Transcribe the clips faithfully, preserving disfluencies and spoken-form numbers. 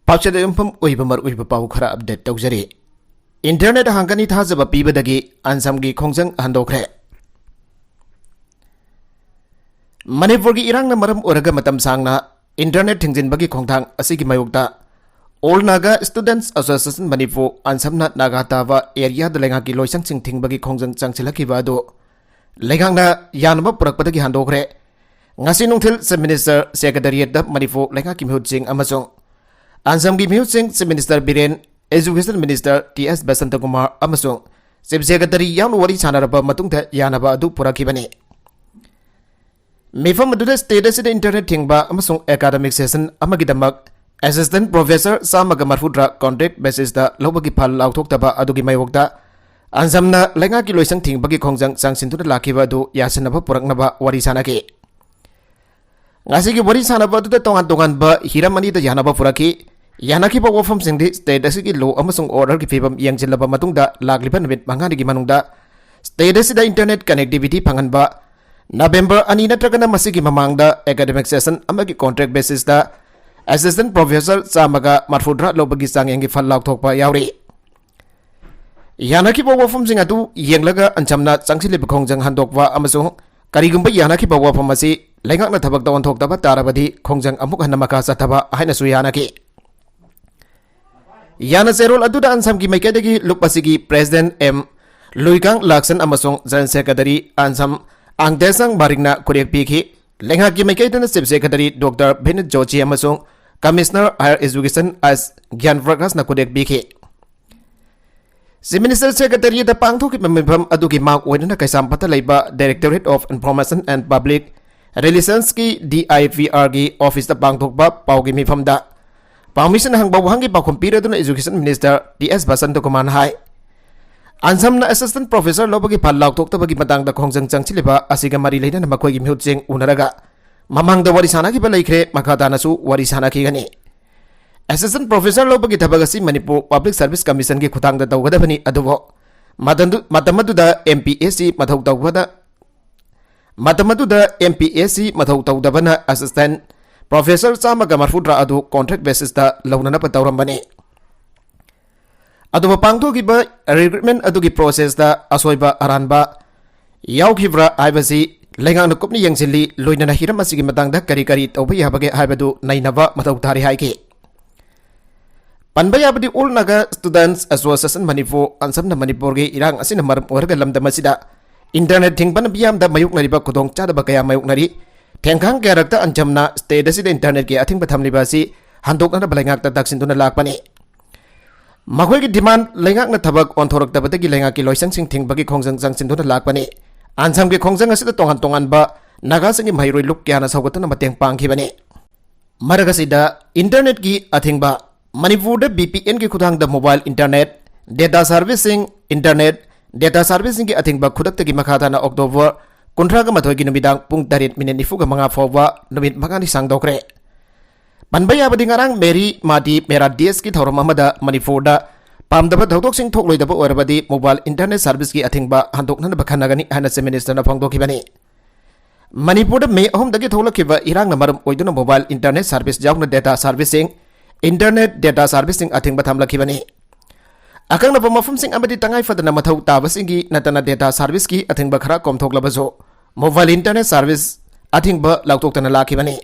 ꯄꯥꯎꯆꯦꯗ ꯌꯨꯝꯐꯝ ꯑꯣꯏꯕ ꯃꯔꯨꯑꯣꯏꯕ ꯄꯥꯎ ꯈꯔ ꯑꯞꯗꯦꯠ ꯇꯧꯖꯔꯤ꯫ ꯏꯟꯇꯔꯅꯦꯠ ꯍꯥꯡꯒꯅꯤ ꯊꯥꯖꯕ ꯄꯤꯕꯗꯒꯤ ꯑꯟꯁꯝꯒꯤ ꯈꯣꯡꯖꯪ ꯍꯟꯗꯣꯛꯈ꯭ꯔꯦ꯫ ꯃꯅꯤꯄꯨꯔꯒꯤ ꯏꯔꯥꯡꯅ ꯃꯔꯝ ꯑꯣꯏꯔꯒ ꯃꯇꯝ ꯁꯥꯡꯅ ꯏꯟꯇꯔꯅꯦꯠ ꯊꯤꯡꯖꯤꯟꯕꯒꯤ ꯈꯣꯡꯊꯥꯡ ꯑꯁꯤꯒꯤ ꯃꯥꯌꯣꯛꯇ All Naga Students Association Manipur, ꯑꯟꯁꯝꯅ Naga ꯇꯥꯕ ꯑꯦꯔꯤꯌꯥꯗ ꯂꯩꯉꯥꯛꯀꯤ ꯂꯣꯏꯁꯪꯁꯤꯡ ꯊꯤꯡꯕꯒꯤ ꯈꯣꯡꯖꯪ ꯆꯪꯁꯤꯜꯂꯛꯈꯤꯕ ꯑꯗꯨ ꯂꯩꯉꯥꯛꯅ ꯌꯥꯅꯕ ꯄꯨꯔꯛꯄꯗꯒꯤ ꯍꯟꯗꯣꯛꯈ꯭ꯔꯦ꯫ ꯉꯁꯤ ꯅꯨꯡꯊꯤꯜ Chief Minister Secretariat ꯇ ꯃꯅꯤꯄꯨꯔ ꯂꯩꯉꯥꯛꯀꯤ ꯃꯤꯍꯨꯠꯁꯤꯡ ꯑꯃꯁꯨꯡ ꯑꯟꯁꯝꯒꯤ ꯃꯤꯍꯨꯠꯁꯤꯡ Chief Minister Biren, Education Minister T S Basantakumar ꯑꯃꯁꯨꯡ Chief Secretary ꯌꯥꯎꯅ ꯋꯥꯔꯤ ꯁꯥꯟꯅꯔꯕ ꯃꯇꯨꯡꯗ ꯌꯥꯅꯕ ꯑꯗꯨ ꯄꯨꯔꯛꯈꯤꯕꯅꯤ꯫ ꯃꯤꯐꯝ ꯑꯗꯨꯗ state ꯑꯁꯤꯗ ꯏꯟꯇꯔꯅꯦꯠ ꯊꯤꯡꯕ ꯑꯃꯁꯨꯡ academic session ꯑꯃꯒꯤꯗꯃꯛ assistant professor ꯆꯥꯝꯃꯒ ꯃꯔꯐꯨꯇꯔꯥ contract basis ꯇ ꯂꯧꯕꯒꯤ ꯐꯜ ꯂꯥꯎꯊꯣꯛꯇꯕ ꯑꯗꯨꯒꯤ ꯃꯥꯌꯣꯛꯇ ꯑꯟꯁꯝꯅ ꯂꯩꯉꯥꯛꯀꯤ ꯂꯣꯏꯁꯪ ꯊꯤꯡꯕꯒꯤ ꯈꯣꯡꯖꯪ ꯆꯪꯁꯤꯟꯗꯨꯅ ꯂꯥꯛꯈꯤꯕ ꯑꯗꯨ ꯌꯥꯁꯤꯟꯅꯕ ꯄꯨꯔꯛꯅꯕ ꯋꯥꯔꯤ ꯁꯥꯟꯅꯈꯤ꯫ ꯉꯁꯤꯒꯤ ꯋꯥꯔꯤ ꯁꯥꯟꯅꯕ ꯑꯗꯨꯗ ꯇꯣꯉꯥꯟ ꯇꯣꯉꯥꯟꯕ ꯍꯤꯔꯝ ꯑꯅꯤꯗ ꯌꯥꯅꯕ ꯄꯨꯔꯛꯈꯤ꯫ ꯌꯥꯅꯈꯤꯕ ꯋꯥꯐꯝꯁꯤꯡꯗꯤ state ꯑꯁꯤꯒꯤ law ꯑꯃꯁꯨꯡ order ꯒꯤ ꯐꯤꯕꯝ ꯌꯦꯡꯁꯤꯜꯂꯕ ꯃꯇꯨꯡꯗ ꯂꯥꯛꯂꯤꯕ ꯅꯨꯃꯤꯠ ꯃꯉꯥꯅꯤꯒꯤ ꯃꯅꯨꯡꯗ state ꯑꯁꯤꯗ internet connectivity ꯐꯪꯍꯟꯕ, November ꯑꯅꯤ ꯅꯠꯇ꯭ꯔꯒꯅ ꯃꯁꯤꯒꯤ ꯃꯃꯥꯡꯗ academic session ꯑꯃꯒꯤ contract basis ꯇ assistant professor ꯆꯥꯝꯃꯒ ꯃꯔꯐꯨꯇꯔꯥ ꯂꯧꯕꯒꯤ ꯆꯥꯡꯌꯦꯡꯒꯤ ꯐꯜ ꯂꯥꯎꯊꯣꯛꯄ ꯌꯥꯎꯔꯤ꯫ ꯌꯥꯅꯈꯤꯕ ꯋꯥꯐꯝꯁꯤꯡ ꯑꯗꯨ ꯌꯦꯡꯂꯒ ꯑꯟꯁꯝꯅ ꯆꯪꯁꯤꯜꯂꯤꯕ ꯈꯣꯡꯖꯪ ꯍꯟꯗꯣꯛꯄ ꯑꯃꯁꯨꯡ ꯀꯔꯤꯒꯨꯝꯕ ꯌꯥꯅꯈꯤꯕ ꯋꯥꯐꯝ ꯑꯁꯤ ꯂꯩꯉꯥꯛꯅ ꯊꯕꯛꯇ ꯑꯣꯟꯊꯣꯛꯇꯕ ꯇꯥꯔꯕꯗꯤ ꯈꯣꯡꯖꯪ ꯑꯃꯨꯛ ꯍꯟꯅ ꯃꯈꯥ ꯆꯠꯊꯕ ꯍꯥꯏꯅꯁꯨ ꯌꯥꯅꯈꯤ꯫ ꯌꯥꯅ ꯆꯦꯔꯣꯜ ꯑꯗꯨꯗ ꯑꯟꯁꯝꯒꯤ ꯃꯥꯏꯀꯩꯗꯒꯤ ꯂꯨꯞ ꯑꯁꯤꯒꯤ President ꯑꯦꯝ ꯂꯨꯏꯀꯥꯡ ꯂꯥꯛꯁꯟ ꯑꯃꯁꯨꯡ General Secretary ꯑꯟꯁꯝ ꯑꯥꯡꯗꯦꯁꯥꯡ ꯃꯥꯔꯤꯡꯅ ꯈꯨꯠꯌꯦꯛ ꯄꯤꯈꯤ꯫ ꯂꯩꯉꯥꯛꯀꯤ ꯃꯥꯏꯀꯩꯗꯅ Chief Secretary Doctor ꯕꯤꯅꯤꯠ ꯖꯣꯆꯤ ꯑꯃꯁꯨꯡ Commissioner Higher Education ꯑꯦꯁ ꯒ꯭ꯌꯥꯟ ꯄ꯭ꯔꯀꯥꯁꯅ ꯈꯨꯠꯌꯦꯛ ꯄꯤꯈꯤ꯫ Chief Minister Secretariat ꯇ ꯄꯥꯡꯊꯣꯛꯈꯤꯕ ꯃꯤꯐꯝ ꯑꯗꯨꯒꯤ ꯃꯥꯡ ꯑꯣꯏꯅꯅ ꯀꯩꯁꯥꯝꯄꯥꯠꯇ ꯂꯩꯕ Directorate of Information and Public Relations ꯀꯤ D I P R ꯒꯤ office ꯇ ꯄꯥꯡꯊꯣꯛꯄ ꯄꯥꯎꯒꯤ ꯃꯤꯐꯝꯗ ꯄꯥꯎꯃꯤꯁꯤꯡꯅ ꯍꯪꯕ ꯋꯥꯍꯪꯒꯤ ꯄꯥꯎꯈꯨꯝ ꯄꯤꯔꯗꯨꯅ Education Minister ꯇꯤ ꯑꯦꯁ ꯕꯁꯟꯇꯀꯨꯃꯥꯔꯅ ꯍꯥꯏ, ꯑꯟꯁꯝꯅ assistant professor ꯂꯧꯕꯒꯤ ꯐꯜ ꯂꯥꯎꯊꯣꯛꯇꯕꯒꯤ ꯃꯇꯥꯡꯗ ꯈꯣꯡꯖꯪ ꯆꯪꯁꯤꯜꯂꯤꯕ ꯑꯁꯤꯒ ꯃꯔꯤ ꯂꯩꯅꯅ ꯃꯈꯣꯏꯒꯤ ꯃꯤꯍꯨꯠꯁꯤꯡ ꯎꯅꯔꯒ ꯃꯃꯥꯡꯗ ꯋꯥꯔꯤ ꯁꯥꯟꯅꯈꯤꯕ ꯂꯩꯈ꯭ꯔꯦ, ꯃꯈꯥ ꯇꯥꯅꯁꯨ ꯋꯥꯔꯤ ꯁꯥꯟꯅꯈꯤꯒꯅꯤ꯫ Assistant professor ꯂꯧꯕꯒꯤ ꯊꯕꯛ ꯑꯁꯤ ꯃꯅꯤꯄꯨꯔ Public Service Commission ꯒꯤ ꯈꯨꯠꯊꯥꯡꯗ ꯇꯧꯒꯗꯕꯅꯤ, ꯑꯗꯨꯕꯨ ꯃꯇꯝꯗꯨ-, ꯃꯇꯝ ꯑꯗꯨꯗ M P S C ꯃꯊꯧ ꯇꯧꯕꯗ, ꯃꯇꯝ ꯑꯗꯨꯗ M P S C ꯃꯊꯧ ꯇꯧꯗꯕꯅ assistant ꯄ꯭ꯔꯣꯐꯦꯁꯔ ꯆꯥꯝꯃꯒ ꯃꯔꯐꯨꯇꯔꯥ ꯑꯗꯨ contract basisꯇ ꯂꯧꯅꯅꯕ ꯇꯧꯔꯝꯕꯅꯤ꯫ ꯑꯗꯨꯕꯨ ꯄꯥꯡꯊꯣꯛꯈꯤꯕ recruitment ꯑꯗꯨꯒꯤ processꯇ ꯑꯁꯣꯏꯕ ꯑꯔꯥꯟꯕ ꯌꯥꯎꯈꯤꯕ꯭ꯔꯥ ꯍꯥꯏꯕꯁꯤ ꯂꯩꯉꯥꯛꯅ ꯀꯨꯞꯅ ꯌꯦꯡꯁꯤꯜꯂꯤ, ꯂꯣꯏꯅꯅ ꯍꯤꯔꯝ ꯑꯁꯤꯒꯤ ꯃꯇꯥꯡꯗ ꯀꯔꯤ ꯀꯔꯤ ꯇꯧꯕ ꯌꯥꯕꯒꯦ ꯍꯥꯏꯕꯗꯨ ꯅꯩꯅꯕ ꯃꯊꯧ ꯇꯥꯔꯤ ꯍꯥꯏꯈꯤ꯫ ꯄꯟꯕ ꯌꯥꯕꯗꯤ All Naga Students Association Manipur, ꯑꯟꯁꯝꯅ ꯃꯅꯤꯄꯨꯔꯒꯤ ꯏꯔꯥꯡ ꯑꯁꯤꯅ ꯃꯔꯝ ꯑꯣꯏꯔꯒ ꯂꯝꯗꯝ ꯑꯁꯤꯗ internet ꯊꯤꯡꯕꯅ ꯃꯤꯌꯥꯝꯗ ꯃꯥꯌꯣꯛꯅꯔꯤꯕ ꯈꯨꯗꯣꯡꯆꯥꯗꯕ ꯀꯌꯥ ꯃꯥꯌꯣꯛꯅꯔꯤ꯫ ꯊꯦꯡꯈꯥꯡ ꯀꯌꯥꯔꯛꯇ ꯑꯟꯁꯝꯅ state ꯑꯁꯤꯗ internetꯀꯤ ꯑꯊꯤꯡꯕ ꯊꯝꯂꯤꯕ ꯑꯁꯤ ꯍꯟꯗꯣꯛꯅꯅꯕ ꯂꯩꯉꯥꯛꯇ ꯇꯛꯁꯤꯟꯗꯨꯅ ꯂꯥꯛꯄꯅꯤ꯫ ꯃꯈꯣꯏꯒꯤ demand ꯂꯩꯉꯥꯛꯅ ꯊꯕꯛ ꯑꯣꯟꯊꯣꯔꯛꯇꯕꯗꯒꯤ ꯂꯩꯉꯥꯛꯀꯤ ꯂꯣꯏꯁꯪꯁꯤꯡ ꯊꯤꯡꯕꯒꯤ ꯈꯣꯡꯖꯪ ꯆꯪꯁꯤꯟꯗꯨꯅ ꯂꯥꯛꯄꯅꯤ꯫ ꯑꯟꯁꯝꯒꯤ ꯈꯣꯡꯖꯪ ꯑꯁꯤꯗ ꯇꯣꯉꯥꯟ ꯇꯣꯉꯥꯟꯕ ꯅꯥꯒꯥꯁꯤꯡꯒꯤ ꯃꯍꯩꯔꯣꯏ ꯂꯨꯞ ꯀꯌꯥꯅ ꯁꯧꯒꯠꯇꯨꯅ ꯃꯇꯦꯡ ꯄꯥꯡꯈꯤꯕꯅꯤ꯫ ꯃꯔꯛ ꯑꯁꯤꯗ internetꯀꯤ ꯑꯊꯤꯡꯕ, ꯃꯅꯤꯄꯨꯔꯗ VPNꯒꯤ ꯈꯨꯠꯊꯥꯡꯗ mobile internet, data servicing, internet, data servicingꯒꯤ ꯑꯊꯤꯡꯕ ꯈꯨꯗꯛꯇꯒꯤ ꯃꯈꯥ ꯇꯥꯅ October ꯀꯨꯟꯊ꯭ꯔꯥꯒ ꯃꯥꯊꯣꯏꯒꯤ ꯅꯨꯃꯤꯗꯥꯡ ꯄꯨꯡ ꯇꯔꯦꯠ minute ꯅꯤꯐꯨꯒ ꯃꯉꯥ ꯐꯥꯎꯕ ꯅꯨꯃꯤꯠ ꯃꯉꯥꯅꯤ ꯁꯥꯡꯗꯣꯛꯈ꯭ꯔꯦ꯫ ꯄꯟꯕ ꯌꯥꯕꯗꯤ ꯉꯔꯥꯡ ꯃꯦꯔꯤ ꯃꯥꯇꯤ ꯃꯦꯔꯥ ꯗꯦꯁꯀꯤ ꯊꯧꯔꯝ ꯑꯃꯗ ꯃꯅꯤꯄꯨꯔꯗ ꯄꯥꯝꯗꯕ ꯊꯧꯗꯣꯛꯁꯤꯡ ꯊꯣꯛꯂꯣꯏꯗꯕ ꯑꯣꯏꯔꯕꯗꯤ mobile internet serviceꯀꯤ ꯑꯊꯤꯡꯕ ꯍꯟꯗꯣꯛꯅꯅꯕ ꯈꯟꯅꯒꯅꯤ ꯍꯥꯏꯅ Chief Ministerꯅ ꯐꯣꯡꯗꯣꯛꯈꯤꯕꯅꯤ꯫ ꯃꯅꯤꯄꯨꯔꯗ ꯃꯦ ꯑꯍꯨꯝꯗꯒꯤ ꯊꯣꯛꯂꯛꯈꯤꯕ ꯏꯔꯥꯡꯅ ꯃꯔꯝ ꯑꯣꯏꯗꯨꯅ mobile internet service ꯌꯥꯎꯅ data servicing, internet data servicing ꯑꯊꯤꯡꯕ ꯊꯝꯂꯛꯈꯤꯕꯅꯤ꯫ ꯑꯀꯛꯅꯕ ꯃꯐꯝꯁꯤꯡ ꯑꯃꯗꯤ ꯇꯉꯥꯏ ꯐꯗꯅ ꯃꯊꯧ ꯇꯥꯕꯁꯤꯡꯒꯤ ꯅꯠꯇꯅ data serviceꯀꯤ ꯑꯊꯤꯡꯕ ꯈꯔ ꯀꯣꯝꯊꯣꯛꯂꯕꯁꯨ mobile internet service ꯑꯊꯤꯡꯕ ꯂꯥꯎꯊꯣꯛꯇꯅ ꯂꯥꯛꯈꯤꯕꯅꯤ꯫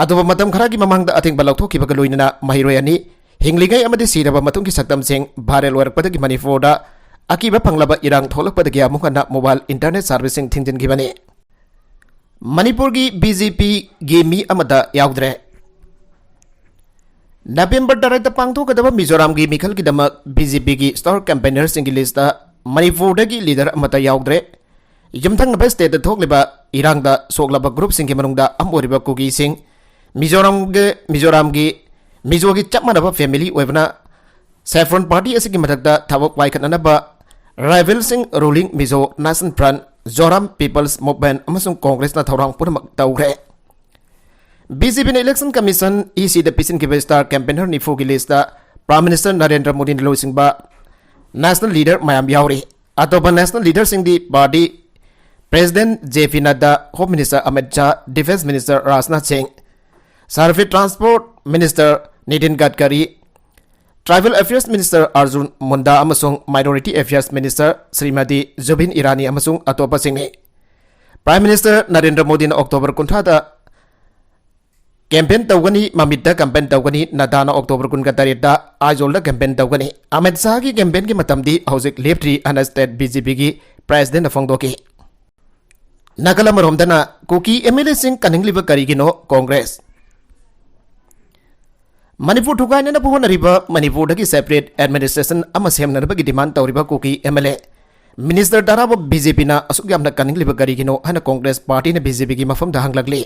ꯑꯗꯨꯕꯨ ꯃꯇꯝ ꯈꯔꯒꯤ ꯃꯃꯥꯡꯗ ꯑꯊꯤꯡꯕ ꯂꯧꯊꯣꯛꯈꯤꯕꯒ ꯂꯣꯏꯅꯅ ꯃꯍꯩꯔꯣꯏ ꯑꯅꯤ ꯍꯤꯡꯂꯤꯉꯩ ꯑꯃꯗꯤ ꯁꯤꯔꯕ ꯃꯇꯨꯡꯒꯤ ꯁꯛꯇꯝꯁꯤꯡ viral ꯑꯣꯏꯔꯛꯄꯗꯒꯤ ꯃꯅꯤꯄꯨꯔꯗ ꯑꯀꯤꯕ ꯐꯪꯂꯕ ꯏꯔꯥꯡ ꯊꯣꯛꯂꯛꯄꯗꯒꯤ ꯑꯃꯨꯛ ꯍꯟꯅ mobile internet serviceꯁꯤꯡ ꯊꯤꯡꯖꯤꯟꯈꯤꯕꯅꯤ꯫ ꯃꯅꯤꯄꯨꯔꯒꯤ BJPꯒꯤ ꯃꯤ ꯑꯃꯠꯇ ꯌꯥꯎꯗ꯭ꯔꯦ꯫ ꯅꯕꯦꯝꯕꯔ ꯇꯔꯦꯠꯇ ꯄꯥꯡꯊꯣꯛꯀꯗꯕ ꯃꯤꯖꯣꯔꯥꯝꯒꯤ ꯃꯤꯈꯜꯒꯤꯗꯃꯛ BJPꯒꯤ star campaignerꯁꯤꯡꯒꯤ listꯇ ꯃꯅꯤꯄꯨꯔꯗꯒꯤ leader ꯑꯃꯠꯇ ꯌꯥꯎꯗ꯭ꯔꯦ꯫ ꯌꯨꯝꯊꯪꯅꯕ stateꯇ ꯊꯣꯛꯂꯤꯕ ꯏꯔꯥꯡꯗ ꯁꯣꯛꯂꯕ groupꯁꯤꯡꯒꯤ ꯃꯅꯨꯡꯗ ꯑꯃ ꯑꯣꯏꯔꯤꯕ ꯀꯨꯀꯤꯁꯤꯡ, ꯃꯤꯖꯣꯔꯥꯝꯒꯤ, ꯃꯤꯖꯣꯔꯥꯝꯒꯤ ꯃꯤꯖꯣꯒꯤ ꯆꯞ ꯃꯥꯟꯅꯕ family ꯑꯣꯏꯕꯅ Saffron party ꯑꯁꯤꯒꯤ ꯃꯊꯛꯇ ꯊꯕꯛ ꯋꯥꯏꯈꯠꯅꯅꯕ rivalꯁꯤꯡ ruling Mizo National Front, Zoram People's Movement ꯑꯃꯁꯨꯡ Congressꯅ ꯊꯧꯔꯥꯡ ꯄꯨꯝꯅꯃꯛ ꯇꯧꯈ꯭ꯔꯦ꯫ BJPꯅ Election Commission ECꯗ ꯄꯤꯁꯤꯟꯈꯤꯕ star campaigner ꯅꯤꯐꯨꯒꯤ listꯇ Prime Minister Narendra ꯃꯣꯗꯤꯅ ꯂꯨꯆꯤꯡꯕ national leader ꯃꯌꯥꯝ ꯌꯥꯎꯔꯤ꯫ ꯑꯇꯣꯞꯄ national leaderꯁꯤꯡꯗꯤ party President JP Nadda, Home Minister Amit Shah, Defence Minister Rajnath Singh, Surface Transport Minister Nitin Gadkari, Tribal Affairs Minister Arjun Munda ꯑꯃꯁꯨꯡ Minority Affairs Minister Shrimati ꯖꯨꯕꯤꯟ Irani ꯑꯃꯁꯨꯡ ꯑꯇꯣꯞꯄꯁꯤꯡꯅꯤ꯫ Prime Minister Narendra ꯃꯣꯗꯤꯅ October ꯀꯨꯟꯊ꯭ꯔꯥꯗ campaign ꯇꯧꯒꯅꯤ, ꯃꯃꯤꯠꯇ campaign ꯇꯧꯒꯅꯤ, ꯅꯗꯥꯅ October ꯀꯨꯟꯒ ꯇꯔꯦꯠꯇ ꯑꯥꯏꯖꯣꯜꯗ campaign ꯇꯧꯒꯅꯤ꯫ ꯑꯃꯤꯠ ꯁꯥꯍꯒꯤ campaignꯒꯤ ꯃꯇꯝꯗꯤ ꯍꯧꯖꯤꯛ ꯂꯦꯞꯇ꯭ꯔꯤ ꯍꯥꯏꯅ state BJPꯒꯤ presidentꯅ ꯐꯣꯡꯗꯣꯛꯈꯤ꯫ ꯅꯥꯀꯜ ꯑꯃꯔꯣꯝꯗꯅ ꯀꯨꯀꯤ MLAꯁꯤꯡ ꯀꯟꯅꯤꯡꯂꯤꯕ ꯀꯔꯤꯒꯤꯅꯣ ꯀꯣꯡꯒ꯭ꯔꯦꯁ? ꯃꯅꯤꯄꯨꯔ ꯊꯨꯒꯥꯏꯅꯅꯕ ꯍꯣꯠꯅꯔꯤꯕ, ꯃꯅꯤꯄꯨꯔꯗꯒꯤ separate administration ꯑꯃ ꯁꯦꯝꯅꯅꯕꯒꯤ demand ꯇꯧꯔꯤꯕ ꯀꯨꯀꯤ MLA, minister ꯇꯔꯥꯕꯨ BJPꯅ ꯑꯁꯨꯛ ꯌꯥꯝꯅ ꯀꯟꯅꯤꯡꯂꯤꯕ ꯀꯔꯤꯒꯤꯅꯣ ꯍꯥꯏꯅ ꯀꯣꯡꯒ꯭ꯔꯦꯁ ꯄꯥꯔꯇꯤꯅ BJPꯒꯤ ꯃꯐꯝꯗ ꯍꯪꯂꯛꯂꯤ꯫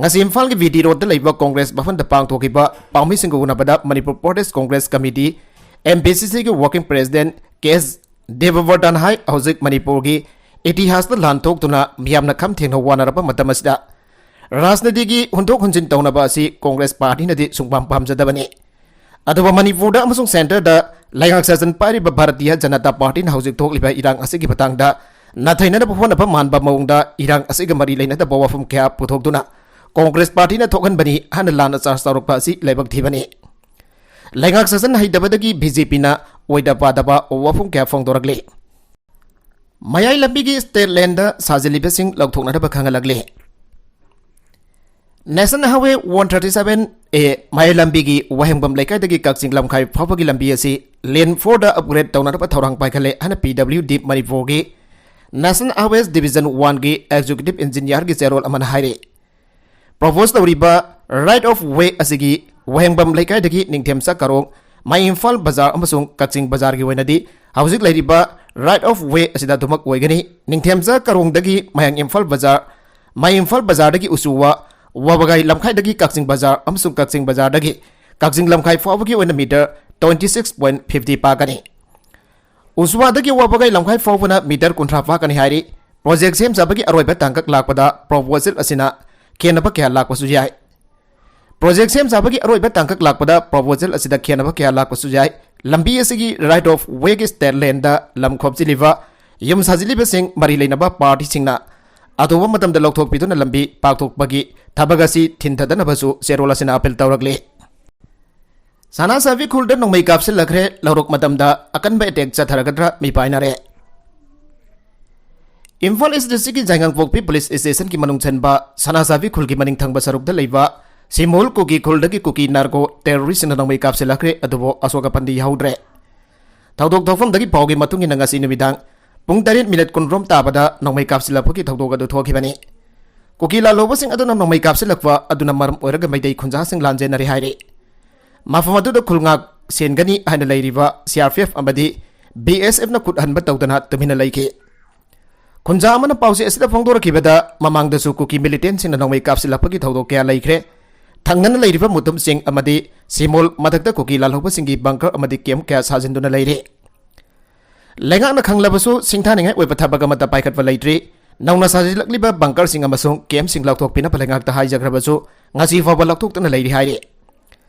ꯉꯁꯤ ꯏꯝꯐꯥꯜꯒꯤ VT Roadꯇ ꯂꯩꯕ ꯀꯣꯡꯒ꯭ꯔꯦꯁ ꯚꯕꯟꯗ ꯄꯥꯡꯊꯣꯛꯈꯤꯕ ꯄꯥꯎꯃꯤꯁꯤꯡꯒ ꯎꯅꯕꯗ Manipur Pradesh Congress Committee, MPCCꯒꯤ working president K S ꯗꯦꯕꯕꯔꯇꯟ ꯍꯥꯏ, ꯍꯧꯖꯤꯛ ꯃꯅꯤꯄꯨꯔꯒꯤ ꯏꯇꯤꯍꯥꯁꯇ ꯂꯥꯟ ꯊꯣꯛꯇꯨꯅ ꯃꯤꯌꯥꯝꯅ ꯈꯝ ꯊꯦꯡꯅ ꯋꯥꯅꯔꯕ ꯃꯇꯝ ꯑꯁꯤꯗ ꯔꯥꯖꯅꯤꯇꯤꯒꯤ ꯍꯨꯟꯗꯣꯛ ꯍꯨꯟꯖꯤꯟ ꯇꯧꯅꯕ ꯑꯁꯤ ꯀꯣꯡꯒ꯭ꯔꯦꯁ ꯄꯥꯔꯇꯤꯅꯗꯤ ꯁꯨꯡꯄꯥꯝ ꯄꯥꯝꯖꯗꯕꯅꯤ꯫ ꯑꯗꯨꯕꯨ ꯃꯅꯤꯄꯨꯔꯗ ꯑꯃꯁꯨꯡ centreꯗ ꯂꯩꯉꯥꯛ ꯁꯥꯁꯟ ꯄꯥꯏꯔꯤꯕ ꯚꯥꯔꯇꯤꯌ ꯖꯅꯇꯥ ꯄꯥꯔꯇꯤꯅ ꯍꯧꯖꯤꯛ ꯊꯣꯛꯂꯤꯕ ꯏꯔꯥꯡ ꯑꯁꯤꯒꯤ ꯃꯇꯥꯡꯗ ꯅꯥꯊꯩꯅꯅꯕ ꯍꯣꯠꯅꯕ ꯃꯥꯟꯕ ꯃꯑꯣꯡꯗ ꯏꯔꯥꯡ ꯑꯁꯤꯒ ꯃꯔꯤ ꯂꯩꯅꯗꯕ ꯋꯥꯐꯝ ꯀꯌꯥ ꯄꯨꯊꯣꯛꯇꯨꯅ ꯀꯣꯡꯒ꯭ꯔꯦꯁ ꯄꯥꯔꯇꯤꯅ ꯊꯣꯛꯍꯟꯕꯅꯤ ꯍꯥꯏꯅ ꯂꯥꯟꯅ ꯆꯥꯔꯖ ꯇꯧꯔꯛꯄ ꯑꯁꯤ ꯂꯥꯏꯕꯛ ꯊꯤꯕꯅꯤ꯫ ꯂꯩꯉꯥꯛ ꯁꯥꯁꯟ ꯍꯩꯇꯕꯗꯒꯤ BJPꯅ ꯑꯣꯏꯗ ꯄꯥꯗꯕ ꯋꯥꯐꯝ ꯀꯌꯥ ꯐꯣꯡꯗꯣꯔꯛꯂꯤ꯫ ꯃꯌꯥꯏ ꯂꯝꯕꯤꯒꯤ state landꯗ ꯁꯥꯖꯤꯜꯂꯤꯕꯁꯤꯡ ꯂꯧꯊꯣꯛꯅꯅꯕ ꯈꯪꯍꯜꯂꯛꯂꯤ꯫ National Highway one thirty seven A ꯃꯌꯥꯏ ꯂꯝꯕꯤꯒꯤ ꯋꯥꯍꯦꯡꯕꯝ ꯂꯩꯀꯥꯏꯗꯒꯤ ꯀꯛꯆꯤꯡ ꯂꯝꯈꯥꯏ ꯐꯥꯎꯕꯒꯤ ꯂꯝꯕꯤ ꯑꯁꯤ lane fourꯗ upgrade ꯇꯧꯅꯅꯕ ꯊꯧꯔꯥꯡ ꯄꯥꯏꯈꯠꯂꯦ ꯍꯥꯏꯅ PWD ꯃꯅꯤꯄꯨꯔꯒꯤ National Highways Division oneꯒꯤ executive engineerꯒꯤ ꯆꯦꯔꯣꯜ ꯑꯃꯅ ꯍꯥꯏꯔꯤ꯫ Propose ꯇꯧꯔꯤꯕ right of way ꯑꯁꯤꯒꯤ ꯋꯥꯍꯦꯡꯕꯝ ꯂꯩꯀꯥꯏꯗꯒꯤ ꯅꯤꯡꯊꯦꯝꯆꯥ ꯀꯥꯔꯣꯡ, ꯃꯌꯥꯏ ꯏꯝꯐꯥꯜ ꯕꯖꯥꯔ ꯑꯃꯁꯨꯡ ꯀꯛꯆꯤꯡ ꯕꯖꯥꯔꯒꯤ ꯑꯣꯏꯅꯗꯤ ꯍꯧꯖꯤꯛ ꯂꯩꯔꯤꯕ right of way ꯑꯁꯤꯗ ꯑꯗꯨꯃꯛ ꯑꯣꯏꯒꯅꯤ꯫ ꯅꯤꯡꯊꯦꯝꯆꯥ ꯀꯥꯔꯣꯡꯗꯒꯤ ꯃꯌꯥꯡ ꯏꯝꯐꯥꯜ ꯕꯖꯥꯔ, ꯃꯌꯥꯡ ꯏꯝꯐꯥꯜ ꯕꯖꯥꯔꯗꯒꯤ ꯎꯆꯨꯋꯥ, ꯋꯥꯕꯒꯥꯏ ꯂꯝꯈꯥꯏꯗꯒꯤ ꯀꯛꯆꯤꯡ ꯕꯖꯥꯔ ꯑꯃꯁꯨꯡ ꯀꯛꯆꯤꯡ ꯕꯖꯥꯔꯗꯒꯤ ꯀꯛꯆꯤꯡ ꯂꯝꯈꯥꯏ ꯐꯥꯎꯕꯒꯤ ꯑꯣꯏꯅ meter twenty six point fifty ꯄꯥꯛꯀꯅꯤ꯫ ꯎꯆꯨꯋꯥꯗꯒꯤ ꯋꯥꯕꯒꯥꯏ ꯂꯝꯈꯥꯏ ꯐꯥꯎꯕꯅ meter ꯀꯨꯟꯊ꯭ꯔꯥ ꯄꯥꯛꯀꯅꯤ ꯍꯥꯏꯔꯤ꯫ Project ꯁꯦꯝ ꯁꯥꯕꯒꯤ ꯑꯔꯣꯏꯕ ꯇꯥꯡꯀꯛ ꯂꯥꯛꯄꯗ proposal ꯑꯁꯤꯅ ꯈꯦꯟꯅꯕ ꯀꯌꯥ ꯂꯥꯛꯄꯁꯨ ꯌꯥꯏ꯫ Project ꯁꯦꯝ ꯁꯥꯕꯒꯤ ꯑꯔꯣꯏꯕ ꯇꯥꯡꯀꯛ ꯂꯥꯛꯄꯗ proposal ꯑꯁꯤꯗ ꯈꯦꯟꯅꯕ ꯀꯌꯥ ꯂꯥꯛꯄꯁꯨ ꯌꯥꯏ꯫ ꯂꯝꯕꯤ ꯑꯁꯤꯒꯤ right of wayꯒꯤ state landꯗ ꯂꯝ ꯈꯣꯞꯆꯤꯜꯂꯤꯕ, ꯌꯨꯝ ꯁꯥꯖꯤꯜꯂꯤꯕꯁꯤꯡ ꯃꯔꯤ ꯂꯩꯅꯕ ꯄꯥꯔꯇꯤꯁꯤꯡꯅ ꯑꯊꯨꯕ ꯃꯇꯝꯗ ꯂꯧꯊꯣꯛꯄꯤꯗꯨꯅ ꯂꯝꯕꯤ ꯄꯥꯛꯊꯣꯛꯄꯒꯤ ꯊꯕꯛ ꯑꯁꯤ ꯊꯤꯟꯊꯗꯅꯕꯁꯨ ꯆꯦꯔꯣꯜ ꯑꯁꯤꯅ ꯑꯥꯄꯤꯜ ꯇꯧꯔꯛꯂꯤ꯫ ꯁꯅꯥꯁꯥꯕꯤ ꯈꯨꯜꯗ ꯅꯣꯡꯃꯩ ꯀꯥꯞꯁꯤꯜꯂꯛꯈ꯭ꯔꯦ, ꯂꯧꯔꯣꯛ ꯃꯇꯝꯗ ꯑꯀꯟꯕ ꯑꯦꯇꯦꯛ ꯆꯠꯊꯔꯒꯗ꯭ꯔꯥ ꯃꯤꯄꯥꯏꯅꯔꯦ꯫ ꯏꯝꯐꯥꯜ ꯏꯁ ꯗꯤꯁꯇ꯭ꯔꯤꯛꯀꯤ ꯖꯥꯏꯉꯪꯄꯣꯛꯄꯤ ꯄꯨꯂꯤꯁ ꯁ꯭ꯇꯦꯁꯟꯒꯤ ꯃꯅꯨꯡ ꯆꯟꯕ ꯁꯅꯥꯁꯥꯕꯤ ꯈꯨꯜꯒꯤ ꯃꯅꯤꯡ ꯊꯪꯕ ꯁꯔꯨꯛꯇ ꯂꯩꯕ ꯁꯤꯃꯣꯜ ꯀꯨꯀꯤ ꯈꯨꯜꯗꯒꯤ ꯀꯨꯀꯤ ꯅꯥꯔꯀꯣ ꯇꯦꯔꯣꯔꯤꯁꯁꯤꯡꯅ ꯅꯣꯡꯃꯩ ꯀꯥꯞꯁꯤꯜꯂꯛꯈ꯭ꯔꯦ, ꯑꯗꯨꯕꯨ ꯑꯁꯣꯛ ꯑꯄꯟꯗꯤ ꯌꯥꯎꯗ꯭ꯔꯦ꯫ ꯊꯧꯗꯣꯛ ꯊꯣꯛꯐꯝꯗꯒꯤ ꯄꯥꯎꯒꯤ ꯃꯇꯨꯡ ꯏꯟꯅ ꯉꯁꯤ ꯅꯨꯃꯤꯗꯥꯡ ꯄꯨꯡ ꯇꯔꯦꯠ ꯃꯤꯅꯠ ꯀꯨꯟꯔꯣꯝ ꯇꯥꯕꯗ ꯅꯣꯡꯃꯩ ꯀꯥꯞꯁꯤꯜꯂꯛꯄꯒꯤ ꯊꯧꯗꯣꯛ ꯑꯗꯨ ꯊꯣꯛꯈꯤꯕꯅꯤ꯫ ꯀꯨꯀꯤ ꯂꯥꯜꯍꯧꯕꯁꯤꯡ ꯑꯗꯨꯅ ꯅꯣꯡꯃꯩ ꯀꯥꯞꯁꯤꯜꯂꯛꯄ ꯑꯗꯨꯅ ꯃꯔꯝ ꯑꯣꯏꯔꯒ ꯃꯩꯇꯩ ꯈꯨꯟꯖꯥꯁꯤꯡ ꯂꯥꯟꯖꯦꯟꯅꯔꯤ ꯍꯥꯏꯔꯤ꯫ ꯃꯐꯝ ꯑꯗꯨꯗ ꯈꯨꯜꯉꯥꯛ ꯁꯦꯟꯒꯅꯤ ꯍꯥꯏꯅ ꯂꯩꯔꯤꯕ ꯁꯤ ꯑꯥꯔ ꯄꯤ ꯑꯦꯐ ꯑꯃꯗꯤ ꯕꯤ ꯑꯦꯁ ꯑꯦꯐꯅ ꯈꯨꯠ ꯍꯟꯕ ꯇꯧꯗꯅ ꯇꯨꯃꯤꯟꯅ ꯂꯩꯈꯤ꯫ ꯈꯨꯟꯖꯥ ꯑꯃꯅ ꯄꯥꯎꯆꯦ ꯑꯁꯤꯗ ꯐꯣꯡꯗꯣꯔꯛꯈꯤꯕꯗ, ꯃꯃꯥꯡꯗꯁꯨ ꯀꯨꯀꯤ ꯃꯤꯂꯤꯇꯦꯟꯁꯤꯡꯅ ꯅꯣꯡꯃꯩ ꯀꯥꯞꯁꯤꯜꯂꯛꯄꯒꯤ ꯊꯧꯗꯣꯛ ꯀꯌꯥ ꯂꯩꯈ꯭ꯔꯦ꯫ ꯊꯪꯅꯅ ꯂꯩꯔꯤꯕ ꯃꯨꯇꯨꯝꯁꯤꯡ ꯑꯃꯗꯤ ꯁꯤꯃꯣꯜ ꯃꯊꯛꯇ ꯀꯨꯀꯤ ꯂꯥꯜꯍꯧꯕꯁꯤꯡꯒꯤ ꯕꯪꯀꯔ ꯑꯃꯗꯤ ꯀꯦꯝꯞ ꯀꯌꯥ ꯁꯥꯖꯤꯟꯗꯨꯅ ꯂꯩꯔꯤ꯫ ꯂꯩꯉꯥꯛꯅ ꯈꯪꯂꯕꯁꯨ ꯁꯤꯡꯊꯥꯅꯤꯡꯉꯥꯏ ꯑꯣꯏꯕ ꯊꯕꯛ ꯑꯃꯠꯇ ꯄꯥꯏꯈꯠꯄ ꯂꯩꯇ꯭ꯔꯤ꯫ ꯅꯧꯅ ꯁꯥꯖꯤꯜꯂꯛꯂꯤꯕ ꯕꯪꯀꯔꯁꯤꯡ ꯑꯃꯁꯨꯡ ꯀꯦꯝꯞꯁꯤꯡ ꯂꯧꯊꯣꯛꯄꯤꯅꯕ ꯂꯩꯉꯥꯛꯇ ꯍꯥꯏꯖꯈ꯭ꯔꯕꯁꯨ ꯉꯁꯤ ꯐꯥꯎꯕ ꯂꯧꯊꯣꯛꯇꯅ ꯂꯩꯔꯤ ꯍꯥꯏꯔꯤ꯫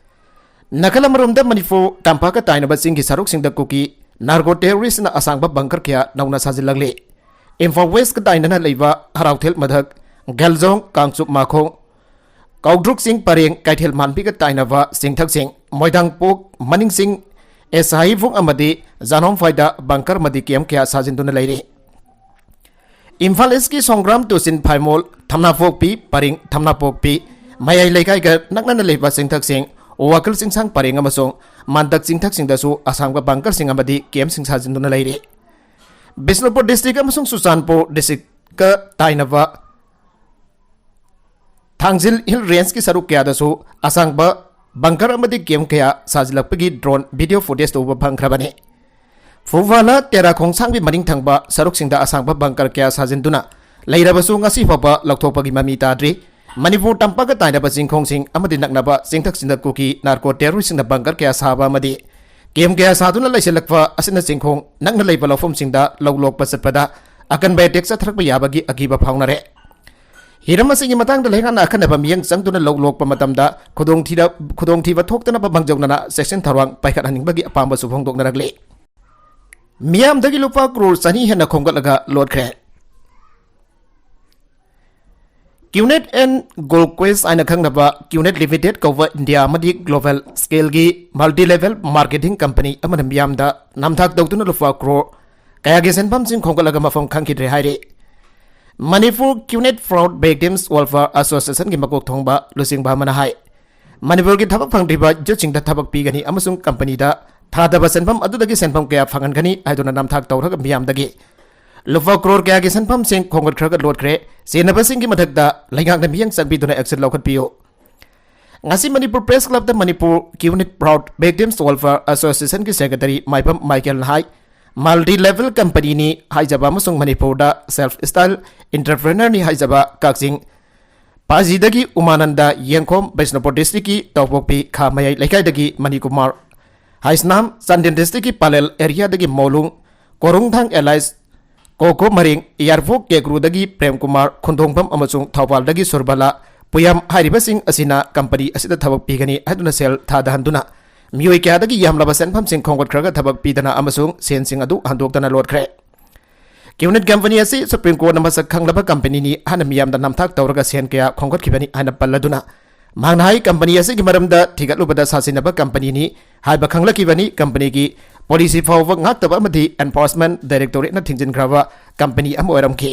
ꯅꯥꯀꯜ ꯑꯃꯔꯣꯝꯗ ꯃꯅꯤꯄꯨꯔ ꯇꯝꯄꯥꯛꯀ ꯇꯥꯏꯅꯕ ꯆꯤꯡꯒꯤ ꯁꯔꯨꯛꯁꯤꯡꯗ ꯀꯨꯀꯤ ꯅꯥꯔꯀꯣ ꯇꯦꯔꯣꯔꯤꯁꯅ ꯑꯁꯥꯡꯕ ꯕꯪꯀꯔ ꯀꯌꯥ ꯅꯧꯅ ꯁꯥꯖꯤꯜꯂꯛꯂꯤ꯫ ꯏꯝꯐꯥꯜ ꯋꯦꯁꯀ ꯇꯥꯏꯅꯅ ꯂꯩꯕ ꯍꯔꯥꯎꯊꯦꯜ ꯃꯊꯛ, ꯒꯦꯜꯖꯣꯡ, ꯀꯥꯡꯆꯨꯞ ꯃꯈꯣꯡ, ꯀꯧꯗ꯭ꯔꯨꯛ ꯆꯤꯡ ꯄꯔꯦꯡ, ꯀꯩꯊꯦꯜ ꯃꯥꯟꯕꯤꯒ ꯇꯥꯏꯅꯕ ꯆꯤꯡꯊꯛꯁꯤꯡ, ꯃꯣꯏꯗꯥꯡꯄꯣꯛ, ꯃꯅꯤꯡ ꯆꯤꯡ, ꯑꯦꯁꯥꯍꯤꯕꯨꯡ ꯑꯃꯗꯤ ꯖꯥꯅꯣꯡꯐꯥꯏꯗ ꯕꯪꯀꯔ ꯑꯃꯗꯤ ꯀꯦꯝꯞ ꯀꯌꯥ ꯁꯥꯖꯤꯟꯗꯨꯅ ꯂꯩꯔꯤ꯫ ꯏꯝꯐꯥꯜ ꯏꯁꯀꯤ ꯁꯣꯡꯒ꯭ꯔꯥꯝ ꯇꯨꯁꯤꯟ ꯐꯥꯏꯃꯣꯜ, ꯊꯝꯅꯥꯄꯣꯛꯄꯤ ꯄꯔꯤꯡ, ꯊꯝꯅꯥꯄꯣꯛꯄꯤ ꯃꯌꯥꯏ ꯂꯩꯀꯥꯏꯒ ꯅꯛꯅꯅ ꯂꯩꯕ ꯆꯤꯡꯊꯛꯁꯤꯡ, ꯋꯥꯀꯜ ꯆꯤꯡꯁꯥꯡ ꯄꯔꯦꯡ ꯑꯃꯁꯨꯡ ꯃꯥꯟꯗꯛ ꯆꯤꯡꯊꯛꯁꯤꯡꯗꯁꯨ ꯑꯁꯥꯡꯕ ꯕꯪꯀꯔꯁꯤꯡ ꯑꯃꯗꯤ ꯀꯦꯝꯞꯁꯤꯡ ꯁꯥꯖꯤꯟꯗꯨꯅ ꯂꯩꯔꯤ꯫ ꯕꯤꯁꯅꯨꯄꯨꯔ ꯗꯤꯁꯇ꯭ꯔꯤꯛ ꯑꯃꯁꯨꯡ ꯆꯨꯔꯆꯥꯟꯄꯨꯔ ꯗꯤꯁꯇ꯭ꯔꯤꯛꯀ ꯇꯥꯏꯅꯕ ꯊꯥꯡꯖꯤꯜ ꯍꯤꯜ ꯔꯦꯟꯖꯀꯤ ꯁꯔꯨꯛ ꯀꯌꯥꯗꯁꯨ ꯑꯁꯥꯡꯕ ꯕꯪꯀꯔ ꯑꯃꯗꯤ ꯀꯦꯝꯞ ꯀꯌꯥ ꯁꯥꯖꯤꯜꯂꯛꯄꯒꯤ ꯗ꯭ꯔꯣꯟ ꯚꯤꯗꯤꯑꯣ ꯐꯨꯇꯦꯖꯇ ꯎꯕ ꯐꯪꯈ꯭ꯔꯕꯅꯤ꯫ ꯐꯨꯋꯥꯂꯥ ꯇꯦꯔꯥ ꯈꯣꯡꯁꯥꯡꯒꯤ ꯃꯅꯤꯡ ꯊꯪꯕ ꯁꯔꯨꯛꯁꯤꯡꯗ ꯑꯁꯥꯡꯕ ꯕꯪꯀꯔ ꯀꯌꯥ ꯁꯥꯖꯤꯟꯗꯨꯅ ꯂꯩꯔꯕꯁꯨ ꯉꯁꯤ ꯐꯥꯎꯕ ꯂꯧꯊꯣꯛꯄꯒꯤ ꯃꯃꯤ ꯇꯥꯗ꯭ꯔꯤ꯫ ꯃꯅꯤꯄꯨꯔ ꯇꯝꯄꯥꯛꯀ ꯇꯥꯏꯅꯕ ꯆꯤꯡꯈꯣꯡꯁꯤꯡ ꯑꯃꯗꯤ ꯅꯛꯅꯕ ꯆꯤꯡꯊꯛꯁꯤꯡꯗ ꯀꯨꯀꯤ ꯅꯥꯔꯀꯣ ꯇꯦꯔꯣꯔꯤꯁꯁꯤꯡꯅ ꯕꯪꯀꯔ ꯀꯌꯥ ꯁꯥꯕ ꯑꯃꯗꯤ ꯀꯦꯝꯞ ꯀꯌꯥ ꯁꯥꯗꯨꯅ ꯂꯩꯁꯤꯜꯂꯛꯄ ꯑꯁꯤꯅ ꯆꯤꯡꯈꯣꯡ ꯅꯛꯅ ꯂꯩꯕ ꯂꯧꯐꯝꯁꯤꯡꯗ ꯂꯧ ꯂꯣꯛꯄ ꯆꯠꯄꯗ ꯑꯀꯟꯕ ꯑꯦꯇꯦꯛ ꯆꯠꯊꯔꯛꯄ ꯌꯥꯕꯒꯤ ꯑꯀꯤꯕ ꯐꯥꯎꯅꯔꯦ꯫ ꯍꯤꯔꯝ ꯑꯁꯤꯒꯤ ꯃꯇꯥꯡꯗ ꯂꯩꯉꯥꯛꯅ ꯑꯈꯟꯅꯕ ꯃꯤꯠꯌꯦꯡ ꯆꯪꯗꯨꯅ ꯂꯧ ꯂꯣꯛꯄ ꯃꯇꯝꯗ ꯈꯨꯗꯣꯡꯊꯤꯗ-, ꯈꯨꯗꯣꯡꯊꯤꯕ ꯊꯣꯛꯇꯅꯕ ꯃꯥꯡꯖꯧꯅꯅ ꯆꯦꯛꯁꯤꯟ ꯊꯧꯔꯥꯡ ꯄꯥꯏꯈꯠꯍꯟꯅꯤꯡꯕꯒꯤ ꯑꯄꯥꯝꯕꯁꯨ ꯐꯣꯡꯗꯣꯛꯅꯔꯛꯂꯤ꯫ ꯃꯤꯌꯥꯝꯗꯒꯤ ꯂꯨꯄꯥ ꯀ꯭ꯔꯣꯔ ꯆꯅꯤ ꯍꯦꯟꯅ ꯈꯣꯝꯒꯠꯂꯒ ꯂꯣꯠꯈ꯭ꯔꯦ꯫ QNet and Gold Quest ꯍꯥꯏꯅ ꯈꯪꯅꯕ QNet Limited ꯀꯧꯕ ꯏꯟꯗꯤꯌꯥ ꯑꯃꯗꯤ global scale ꯒꯤ multi level marketing company ꯑꯃꯅ ꯃꯤꯌꯥꯝꯗ ꯅꯝꯊꯥꯛ ꯇꯧꯗꯨꯅ ꯂꯨꯄꯥ ꯀ꯭ꯔꯣꯔ ꯀꯌꯥꯒꯤ ꯁꯦꯟꯐꯝꯁꯤꯡ ꯈꯣꯝꯒꯠꯂꯒ ꯃꯐꯝ ꯈꯪꯈꯤꯗ꯭ꯔꯦ ꯍꯥꯏꯔꯤ꯫ Manipur QNet Fraud Victims Welfare Association ꯒꯤ ꯃꯀꯣꯛ ꯊꯣꯡꯕ ꯂꯨꯆꯤꯡꯕ ꯑꯃꯅ ꯍꯥꯏ, ꯃꯅꯤꯄꯨꯔꯒꯤ ꯊꯕꯛ ꯐꯪꯗ꯭ꯔꯤꯕ youth ꯁꯤꯡꯗ ꯊꯕꯛ ꯄꯤꯒꯅꯤ ꯑꯃꯁꯨꯡ company ꯗ ꯊꯥꯗꯕ ꯁꯦꯟꯐꯝ ꯑꯗꯨꯗꯒꯤ ꯁꯦꯟꯐꯝ ꯀꯌꯥ ꯐꯪꯍꯟꯒꯅꯤ ꯍꯥꯏꯗꯨꯅ ꯅꯝꯊꯥꯛ ꯇꯧꯔꯒ ꯃꯤꯌꯥꯝꯗꯒꯤ ꯂꯨꯄꯥ ꯀ꯭ꯔꯣꯔ ꯀꯌꯥꯒꯤ ꯁꯦꯟꯐꯝꯁꯤꯡ ꯈꯣꯝꯒꯠꯈ꯭ꯔꯒ ꯂꯣꯠꯈ꯭ꯔꯦ꯫ ꯆꯦꯟꯅꯕꯁꯤꯡꯒꯤ ꯃꯊꯛꯇ ꯂꯩꯉꯥꯛꯅ ꯃꯤꯠꯌꯦꯡ ꯆꯪꯕꯤꯗꯨꯅ action ꯂꯧꯈꯠꯄꯤꯌꯨ꯫ ꯉꯁꯤ ꯃꯅꯤꯄꯨꯔ Press Club ꯇ Manipur QNet Fraud Victims Welfare Association ꯒꯤ secretary ꯃꯥꯏꯕꯝ ꯃꯥꯏꯀꯦꯜꯅ ꯍꯥꯏ, multi level company ꯅꯤ ꯍꯥꯏꯖꯕ ꯑꯃꯁꯨꯡ ꯃꯅꯤꯄꯨꯔꯗ self style entrepreneur ꯅꯤ ꯍꯥꯏꯖꯕ ꯀꯛꯆꯤꯡ ꯄꯥꯖꯤꯗꯒꯤ ꯎꯃꯥꯅꯟꯗ, ꯌꯦꯡꯈꯣꯝ ꯕꯤꯁꯅꯨꯄꯨꯔ district ꯀꯤ ꯇꯧꯄꯣꯛꯄꯤ ꯈꯥ ꯃꯌꯥꯏ ꯂꯩꯀꯥꯏꯗꯒꯤ ꯃꯅꯤꯀꯨꯃꯥꯔ, ꯍꯥꯏꯁꯅꯥꯝ ꯆꯥꯟꯗꯦꯜ district ꯀꯤ ꯄꯥꯂꯦꯜ area ꯗꯒꯤ ꯃꯣꯂꯨꯡ, ꯀꯣꯔꯨꯡꯊꯥꯡ ꯑꯦꯂꯥꯏꯁ, ꯀꯣꯀꯣ ꯃꯔꯤꯡ, ꯏꯌꯥꯔꯄꯣꯛ ꯀꯦꯀ꯭ꯔꯨꯗꯒꯤ ꯄ꯭ꯔꯦꯝꯀꯨꯃꯥꯔ, ꯈꯨꯟꯗꯣꯡꯕꯝ ꯑꯃꯁꯨꯡ ꯊꯧꯕꯥꯜꯗꯒꯤ ꯁꯨꯔꯕꯂꯥ ꯄꯨꯌꯥꯝ ꯍꯥꯏꯔꯤꯕꯁꯤꯡ ꯑꯁꯤꯅ company ꯑꯁꯤꯗ ꯊꯕꯛ ꯄꯤꯒꯅꯤ ꯍꯥꯏꯗꯨꯅ ꯁꯦꯜ ꯊꯥꯗꯍꯟꯗꯨꯅ ꯃꯤꯑꯣꯏ ꯀꯌꯥꯗꯒꯤ ꯌꯥꯝꯂꯕ ꯁꯦꯟꯐꯝꯁꯤꯡ ꯈꯣꯝꯒꯠꯈ꯭ꯔꯒ ꯊꯕꯛ ꯄꯤꯗꯅ ꯑꯃꯁꯨꯡ ꯁꯦꯟꯁꯤꯡ ꯑꯗꯨ ꯍꯟꯗꯣꯛꯇꯅ ꯂꯣꯠꯈ꯭ꯔꯦ꯫ QNet company ꯑꯁꯤ Supreme Court ꯅ ꯃꯁꯛ ꯈꯪꯂꯕ company ꯅꯤ ꯍꯥꯏꯅ ꯃꯤꯌꯥꯝꯗ ꯅꯝꯊꯥꯛ ꯇꯧꯔꯒ ꯁꯦꯟ ꯀꯌꯥ ꯈꯣꯝꯒꯠꯈꯤꯕꯅꯤ ꯍꯥꯏꯅ ꯄꯜꯂꯗꯨꯅ, ꯃꯍꯥꯛꯅ ꯍꯥꯏ, company ꯑꯁꯤꯒꯤ ꯃꯔꯝꯗ ꯊꯤꯒꯠꯂꯨꯕꯗ ꯁꯥꯁꯤꯟꯅꯕ company ꯅꯤ ꯍꯥꯏꯕ ꯈꯪꯂꯛꯈꯤꯕꯅꯤ꯫ Company ꯒꯤ policy ꯐꯥꯎꯕ ꯉꯥꯛꯇꯕ ꯑꯃꯗꯤ Enforcement Directorate ꯅ ꯊꯤꯡꯖꯤꯟꯈ꯭ꯔꯕ company ꯑꯃ ꯑꯣꯏꯔꯝꯈꯤ꯫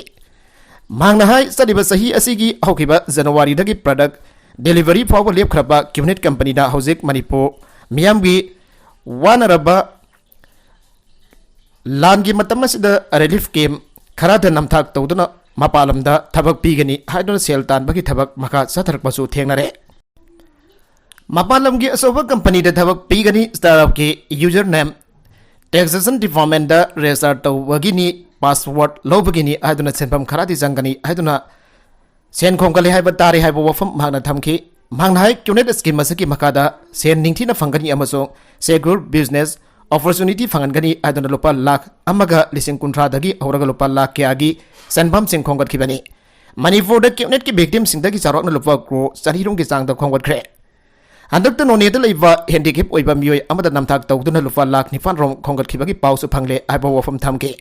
ꯃꯍꯥꯛꯅ ꯍꯥꯏ, ꯆꯠꯂꯤꯕ ꯆꯍꯤ ꯑꯁꯤꯒꯤ ꯍꯧꯈꯤꯕ January ꯗꯒꯤ product delivery ꯐꯥꯎꯕ ꯂꯦꯞꯈ꯭ꯔꯕ QNet company ꯗ ꯍꯧꯖꯤꯛ ꯃꯅꯤꯄꯨꯔ ꯃꯤꯌꯥꯝꯒꯤ ꯋꯥꯅꯔꯕ ꯂꯥꯟꯒꯤ ꯃꯇꯝ ꯑꯁꯤꯗ relief camp ꯈꯔꯗ ꯅꯝꯊꯥꯛ ꯇꯧꯗꯨꯅ ꯃꯄꯥꯟ ꯂꯝꯗ ꯊꯕꯛ ꯄꯤꯒꯅꯤ ꯍꯥꯏꯗꯨꯅ ꯁꯦꯜ ꯇꯥꯟꯕꯒꯤ ꯊꯕꯛ ꯃꯈꯥ ꯆꯠꯊꯔꯛꯄꯁꯨ ꯊꯦꯡꯅꯔꯦ꯫ ꯃꯄꯥꯟ ꯂꯝꯒꯤ ꯑꯆꯧꯕ company ꯗ ꯊꯕꯛ ꯄꯤꯒꯅꯤ, startup ꯀꯤ user name taxation department ꯗ register ꯇꯧꯕꯒꯤꯅꯤ, password ꯂꯧꯕꯒꯤꯅꯤ ꯍꯥꯏꯗꯨꯅ ꯁꯦꯟꯐꯝ ꯈꯔꯗꯤ ꯆꯪꯒꯅꯤ ꯍꯥꯏꯗꯨꯅ ꯁꯦꯟ ꯈꯣꯝꯒꯠꯂꯦ ꯍꯥꯏꯕ ꯇꯥꯔꯦ ꯍꯥꯏꯕ ꯋꯥꯐꯝ ꯃꯍꯥꯛꯅ ꯊꯝꯈꯤ꯫ ꯃꯍꯥꯛꯅ ꯍꯥꯏ, QNet scheme ꯑꯁꯤꯒꯤ ꯃꯈꯥꯗ ꯁꯦꯟ ꯅꯤꯡꯊꯤꯅ ꯐꯪꯒꯅꯤ ꯑꯃꯁꯨꯡ secure business opportunity ꯐꯪꯍꯟꯒꯅꯤ ꯍꯥꯏꯗꯨꯅ ꯂꯨꯄꯥ ꯂꯥꯈ ꯑꯃꯒ ꯂꯤꯁꯤꯡ ꯀꯨꯟꯊ꯭ꯔꯥꯗꯒꯤ ꯍꯧꯔꯒ ꯂꯨꯄꯥ ꯂꯥꯈ ꯀꯌꯥꯒꯤ ꯁꯦꯟꯐꯝꯁꯤꯡ ꯈꯣꯝꯒꯠꯈꯤꯕꯅꯤ꯫ ꯃꯅꯤꯄꯨꯔꯗ QNet ꯀꯤ victim ꯁꯤꯡꯗꯒꯤ ꯆꯥꯎꯔꯥꯛꯅ ꯂꯨꯄꯥ ꯀ꯭ꯔꯣꯔ ꯆꯅꯤ ꯔꯣꯝꯒꯤ ꯆꯥꯡꯗ ꯈꯣꯝꯒꯠꯈ꯭ꯔꯦ꯫ ꯍꯟꯗꯛꯇ ꯅꯣꯅꯦꯗ ꯂꯩꯕ handicap ꯑꯣꯏꯕ ꯃꯤꯑꯣꯏ ꯑꯃꯗ ꯅꯝꯊꯥꯛ ꯇꯧꯗꯨꯅ ꯂꯨꯄꯥ ꯂꯥꯈ ꯅꯤꯄꯥꯟ ꯔꯣꯝ ꯈꯣꯝꯒꯠꯈꯤꯕꯒꯤ ꯄꯥꯎꯁꯨ ꯐꯪꯂꯦ ꯍꯥꯏꯕ ꯋꯥꯐꯝ ꯊꯝꯈꯤ꯫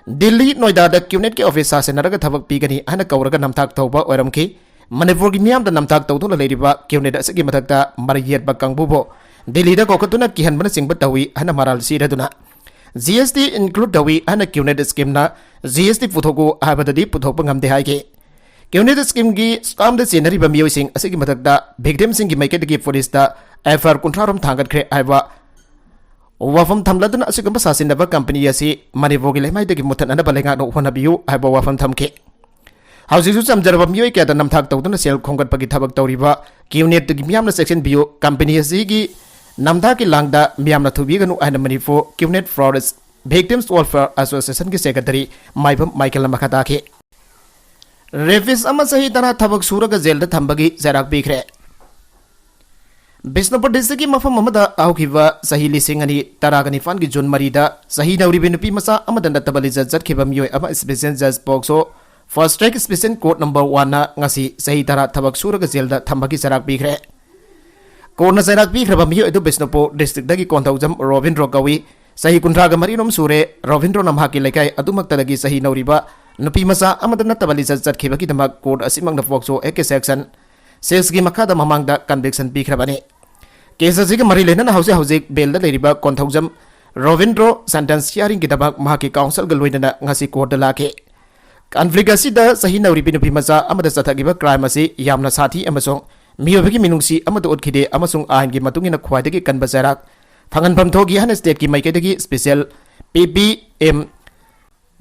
ꯗꯤꯜꯂꯤ, ꯅꯣꯏꯗꯥꯗ ꯀ꯭ꯌꯨꯅꯦꯠꯀꯤ ꯑꯣꯐꯤꯁ ꯁꯥꯁꯤꯟꯅꯔꯒ ꯊꯕꯛ ꯄꯤꯒꯅꯤ ꯍꯥꯏꯅ ꯀꯧꯔꯒ ꯅꯝꯊꯥꯛ ꯇꯧꯕ ꯑꯣꯏꯔꯝꯈꯤ꯫ ꯃꯅꯤꯄꯨꯔꯒꯤ ꯃꯤꯌꯥꯝꯗ ꯅꯝꯊꯥꯛ ꯇꯧꯗꯨꯅ ꯂꯩꯔꯤꯕ ꯀ꯭ꯌꯨꯅꯦꯠ ꯑꯁꯤꯒꯤ ꯃꯊꯛꯇ ꯃꯔꯩ ꯌꯦꯠꯄ ꯀꯥꯡꯕꯨꯕꯨ ꯗꯤꯜꯂꯤꯗ ꯀꯧꯈꯠꯇꯨꯅ ꯀꯤꯍꯟꯕꯅꯆꯤꯡꯕ ꯇꯧꯏ ꯍꯥꯏꯅ ꯃꯔꯥꯜ ꯁꯤꯔꯗꯨꯅ, ꯖꯤ ꯑꯦꯁ ꯇꯤ include ꯇꯧꯏ ꯍꯥꯏꯅ ꯀ꯭ꯌꯨꯅꯦꯠ ꯁ꯭ꯀꯤꯝꯅ ꯖꯤ ꯑꯦꯁ ꯇꯤ ꯄꯨꯊꯣꯛꯎ ꯍꯥꯏꯕꯗꯗꯤ ꯄꯨꯊꯣꯛꯄ ꯉꯝꯗꯦ ꯍꯥꯏꯈꯤ꯫ ꯀ꯭ꯌꯨꯅꯦꯠ ꯁ꯭ꯀꯤꯝꯒꯤ ꯁ꯭ꯀꯥꯝꯗ ꯆꯦꯟꯅꯔꯤꯕ ꯃꯤꯑꯣꯏꯁꯤꯡ ꯑꯁꯤꯒꯤ ꯃꯊꯛꯇ ꯚꯤꯛꯇꯤꯝꯁꯤꯡꯒꯤ ꯃꯥꯏꯀꯩꯗꯒꯤ ꯄꯨꯂꯤꯁꯇ ꯑꯦꯐ ꯑꯥꯏ ꯑꯥꯔ ꯀꯨꯟꯊ꯭ꯔꯥ ꯔꯣꯝ ꯊꯥꯡꯒꯠꯈ꯭ꯔꯦ ꯍꯥꯏꯕ ꯋꯥꯐꯝ ꯊꯝꯂꯗꯨꯅ ꯑꯁꯤꯒꯨꯝꯕ ꯁꯥꯁꯤꯟꯅꯕ ꯀꯝꯄꯅꯤ ꯑꯁꯤ ꯃꯅꯤꯄꯨꯔꯒꯤ ꯂꯩꯃꯥꯏꯗꯒꯤ ꯃꯨꯠꯊꯠꯅꯅꯕ ꯂꯩꯉꯥꯛꯅ ꯍꯣꯠꯅꯕꯤꯌꯨ ꯍꯥꯏꯕ ꯋꯥꯐꯝ ꯊꯝꯈꯤ꯫ ꯍꯧꯖꯤꯛꯁꯨ ꯆꯝꯖꯔꯕ ꯃꯤꯑꯣꯏ ꯀꯌꯥꯗ ꯅꯝꯊꯥꯛ ꯇꯧꯗꯨꯅ ꯁꯦꯜ ꯈꯣꯝꯒꯠꯄꯒꯤ ꯊꯕꯛ ꯇꯧꯔꯤꯕ ꯀ꯭ꯌꯨꯅꯦꯠꯇꯒꯤ ꯃꯤꯌꯥꯝꯅ ꯆꯦꯛꯁꯤꯟꯕꯤꯌꯨ꯫ ꯀꯝꯄꯅꯤ ꯑꯁꯤꯒꯤ ꯅꯝꯊꯥꯛꯀꯤ ꯂꯥꯡꯗ ꯃꯤꯌꯥꯝꯅ ꯊꯨꯕꯤꯒꯅꯨ ꯍꯥꯏꯅ ꯃꯅꯤꯄꯨꯔ ꯀ꯭ꯌꯨꯅꯦꯠ ꯐ꯭ꯔꯣꯗꯁ ꯚꯤꯛꯇꯤꯝꯁ ꯋꯦꯜꯐꯤꯌꯥꯔ ꯑꯦꯁꯣꯁꯤꯌꯦꯁꯟꯒꯤ ꯁꯦꯀ꯭ꯔꯦꯇꯔꯤ ꯃꯥꯏꯕꯝ ꯃꯥꯏꯀꯦꯜꯅ ꯃꯈꯥ ꯇꯥꯈꯤ꯫ ꯔꯦꯄꯤꯁ ꯑꯃ ꯆꯍꯤ ꯇꯔꯥ ꯊꯕꯛ ꯁꯨꯔꯒ ꯖꯦꯜꯗ ꯊꯝꯕꯒꯤ ꯆꯩꯔꯥꯛ ꯄꯤꯈ꯭ꯔꯦ꯫ ꯕꯤꯁꯅꯨꯄꯨꯔ ꯗꯤꯁꯇ꯭ꯔꯤꯛꯀꯤ ꯃꯐꯝ ꯑꯃꯗ ꯍꯧꯈꯤꯕ ꯆꯍꯤ ꯂꯤꯁꯤꯡ ꯑꯅꯤ ꯇꯔꯥꯒ ꯅꯤꯄꯥꯟꯒꯤ ꯖꯨꯟ ꯃꯔꯤꯗ ꯆꯍꯤ ꯅꯧꯔꯤꯕꯤ ꯅꯨꯄꯤ ꯃꯆꯥ ꯑꯃꯗ ꯅꯠꯇꯕ ꯂꯤꯆꯠ ꯆꯠꯈꯤꯕ ꯃꯤꯑꯣꯏ ꯑꯃ ꯁ꯭ꯄꯦꯁꯤꯌꯦꯜ ꯖꯖ ꯄꯣꯛꯁꯣ ꯐꯥꯁ ꯇ꯭ꯔꯦꯛ ꯁ꯭ꯄꯦꯁꯤꯌꯦꯜ ꯀꯣꯔꯠ ꯅꯝꯕꯔ ꯋꯥꯟꯅ ꯉꯁꯤ ꯆꯍꯤ ꯇꯔꯥ ꯊꯕꯛ ꯁꯨꯔꯒ ꯖꯦꯜꯗ ꯊꯝꯕꯒꯤ ꯆꯩꯔꯥꯛ ꯄꯤꯈ꯭ꯔꯦ꯫ ꯀꯣꯔꯠꯅ ꯆꯩꯔꯥꯛ ꯄꯤꯈ꯭ꯔꯕ ꯃꯤꯑꯣꯏ ꯑꯗꯨ ꯕꯤꯁꯅꯨꯄꯨꯔ ꯗꯤꯁꯇ꯭ꯔꯤꯛꯇꯒꯤ ꯀꯣꯟꯊꯧꯖꯝ ꯔꯣꯕꯤꯟꯗ꯭ꯔꯣ ꯀꯧꯏ꯫ ꯆꯍꯤ ꯀꯨꯟꯊ꯭ꯔꯥꯒ ꯃꯔꯤ ꯔꯣꯝ ꯁꯨꯔꯦ꯫ ꯔꯣꯕꯤꯟꯗ꯭ꯔꯣꯅ ꯃꯍꯥꯛꯀꯤ ꯂꯩꯀꯥꯏ ꯑꯗꯨꯃꯛꯇꯗꯒꯤ ꯆꯍꯤ ꯅꯧꯔꯤꯕ ꯅꯨꯄꯤ ꯃꯆꯥ ꯑꯃꯗ ꯅꯠꯇꯕ ꯂꯤꯆꯠ ꯆꯠꯈꯤꯕꯒꯤꯗꯃꯛ ꯀꯣꯔꯠ ꯑꯁꯤꯃꯛꯅ ꯄꯣꯛꯁꯣ ꯑꯦꯛ ꯀꯦ ꯁꯦꯛꯁꯟ ꯁꯤꯛꯁꯀꯤ ꯃꯈꯥꯗ ꯃꯃꯥꯡꯗ ꯀꯟꯚꯤꯛꯁꯟ ꯄꯤꯈ꯭ꯔꯕꯅꯤ꯫ ꯀꯦꯁ ꯑꯁꯤꯒ ꯃꯔꯤ ꯂꯩꯅꯅ ꯍꯧꯖꯤꯛ ꯍꯧꯖꯤꯛ ꯕꯦꯜꯗ ꯂꯩꯔꯤꯕ ꯀꯣꯟꯊꯧꯖꯝ ꯔꯣꯕꯤꯟꯗ꯭ꯔꯣ ꯁꯦꯟꯇꯦꯟꯁ ꯍꯤꯌꯥꯔꯤꯡꯒꯤꯗꯃꯛ ꯃꯍꯥꯛꯀꯤ ꯀꯥꯎꯟꯁꯤꯜꯒ ꯂꯣꯏꯅꯅ ꯉꯁꯤ ꯀꯣꯔꯠꯇ ꯂꯥꯛꯈꯤ꯫ ꯀꯟꯐ꯭ꯂꯤꯛ ꯑꯁꯤꯗ ꯆꯍꯤ ꯅꯧꯔꯤꯕꯤ ꯅꯨꯄꯤ ꯃꯆꯥ ꯑꯃꯗ ꯆꯠꯊꯈꯤꯕ ꯀ꯭ꯔꯥꯏꯝ ꯑꯁꯤ ꯌꯥꯝꯅ ꯁꯥꯊꯤ ꯑꯃꯁꯨꯡ ꯃꯤꯑꯣꯏꯕꯒꯤ ꯃꯤꯅꯨꯡꯁꯤ ꯑꯃꯠꯇ ꯎꯠꯈꯤꯗꯦ ꯑꯃꯁꯨꯡ ꯑꯥꯏꯟꯒꯤ ꯃꯇꯨꯡ ꯏꯟꯅ ꯈ꯭ꯋꯥꯏꯗꯒꯤ ꯀꯟꯕ ꯆꯩꯔꯥꯛ ꯐꯪꯍꯟꯐꯝ ꯊꯣꯛꯈꯤ ꯍꯥꯏꯅ ꯁ꯭ꯇꯦꯠꯀꯤ ꯃꯥꯏꯀꯩꯗꯒꯤ ꯁ꯭ꯄꯦꯁꯤꯌꯦꯜ ꯄꯤ ꯄꯤ ꯑꯦꯝ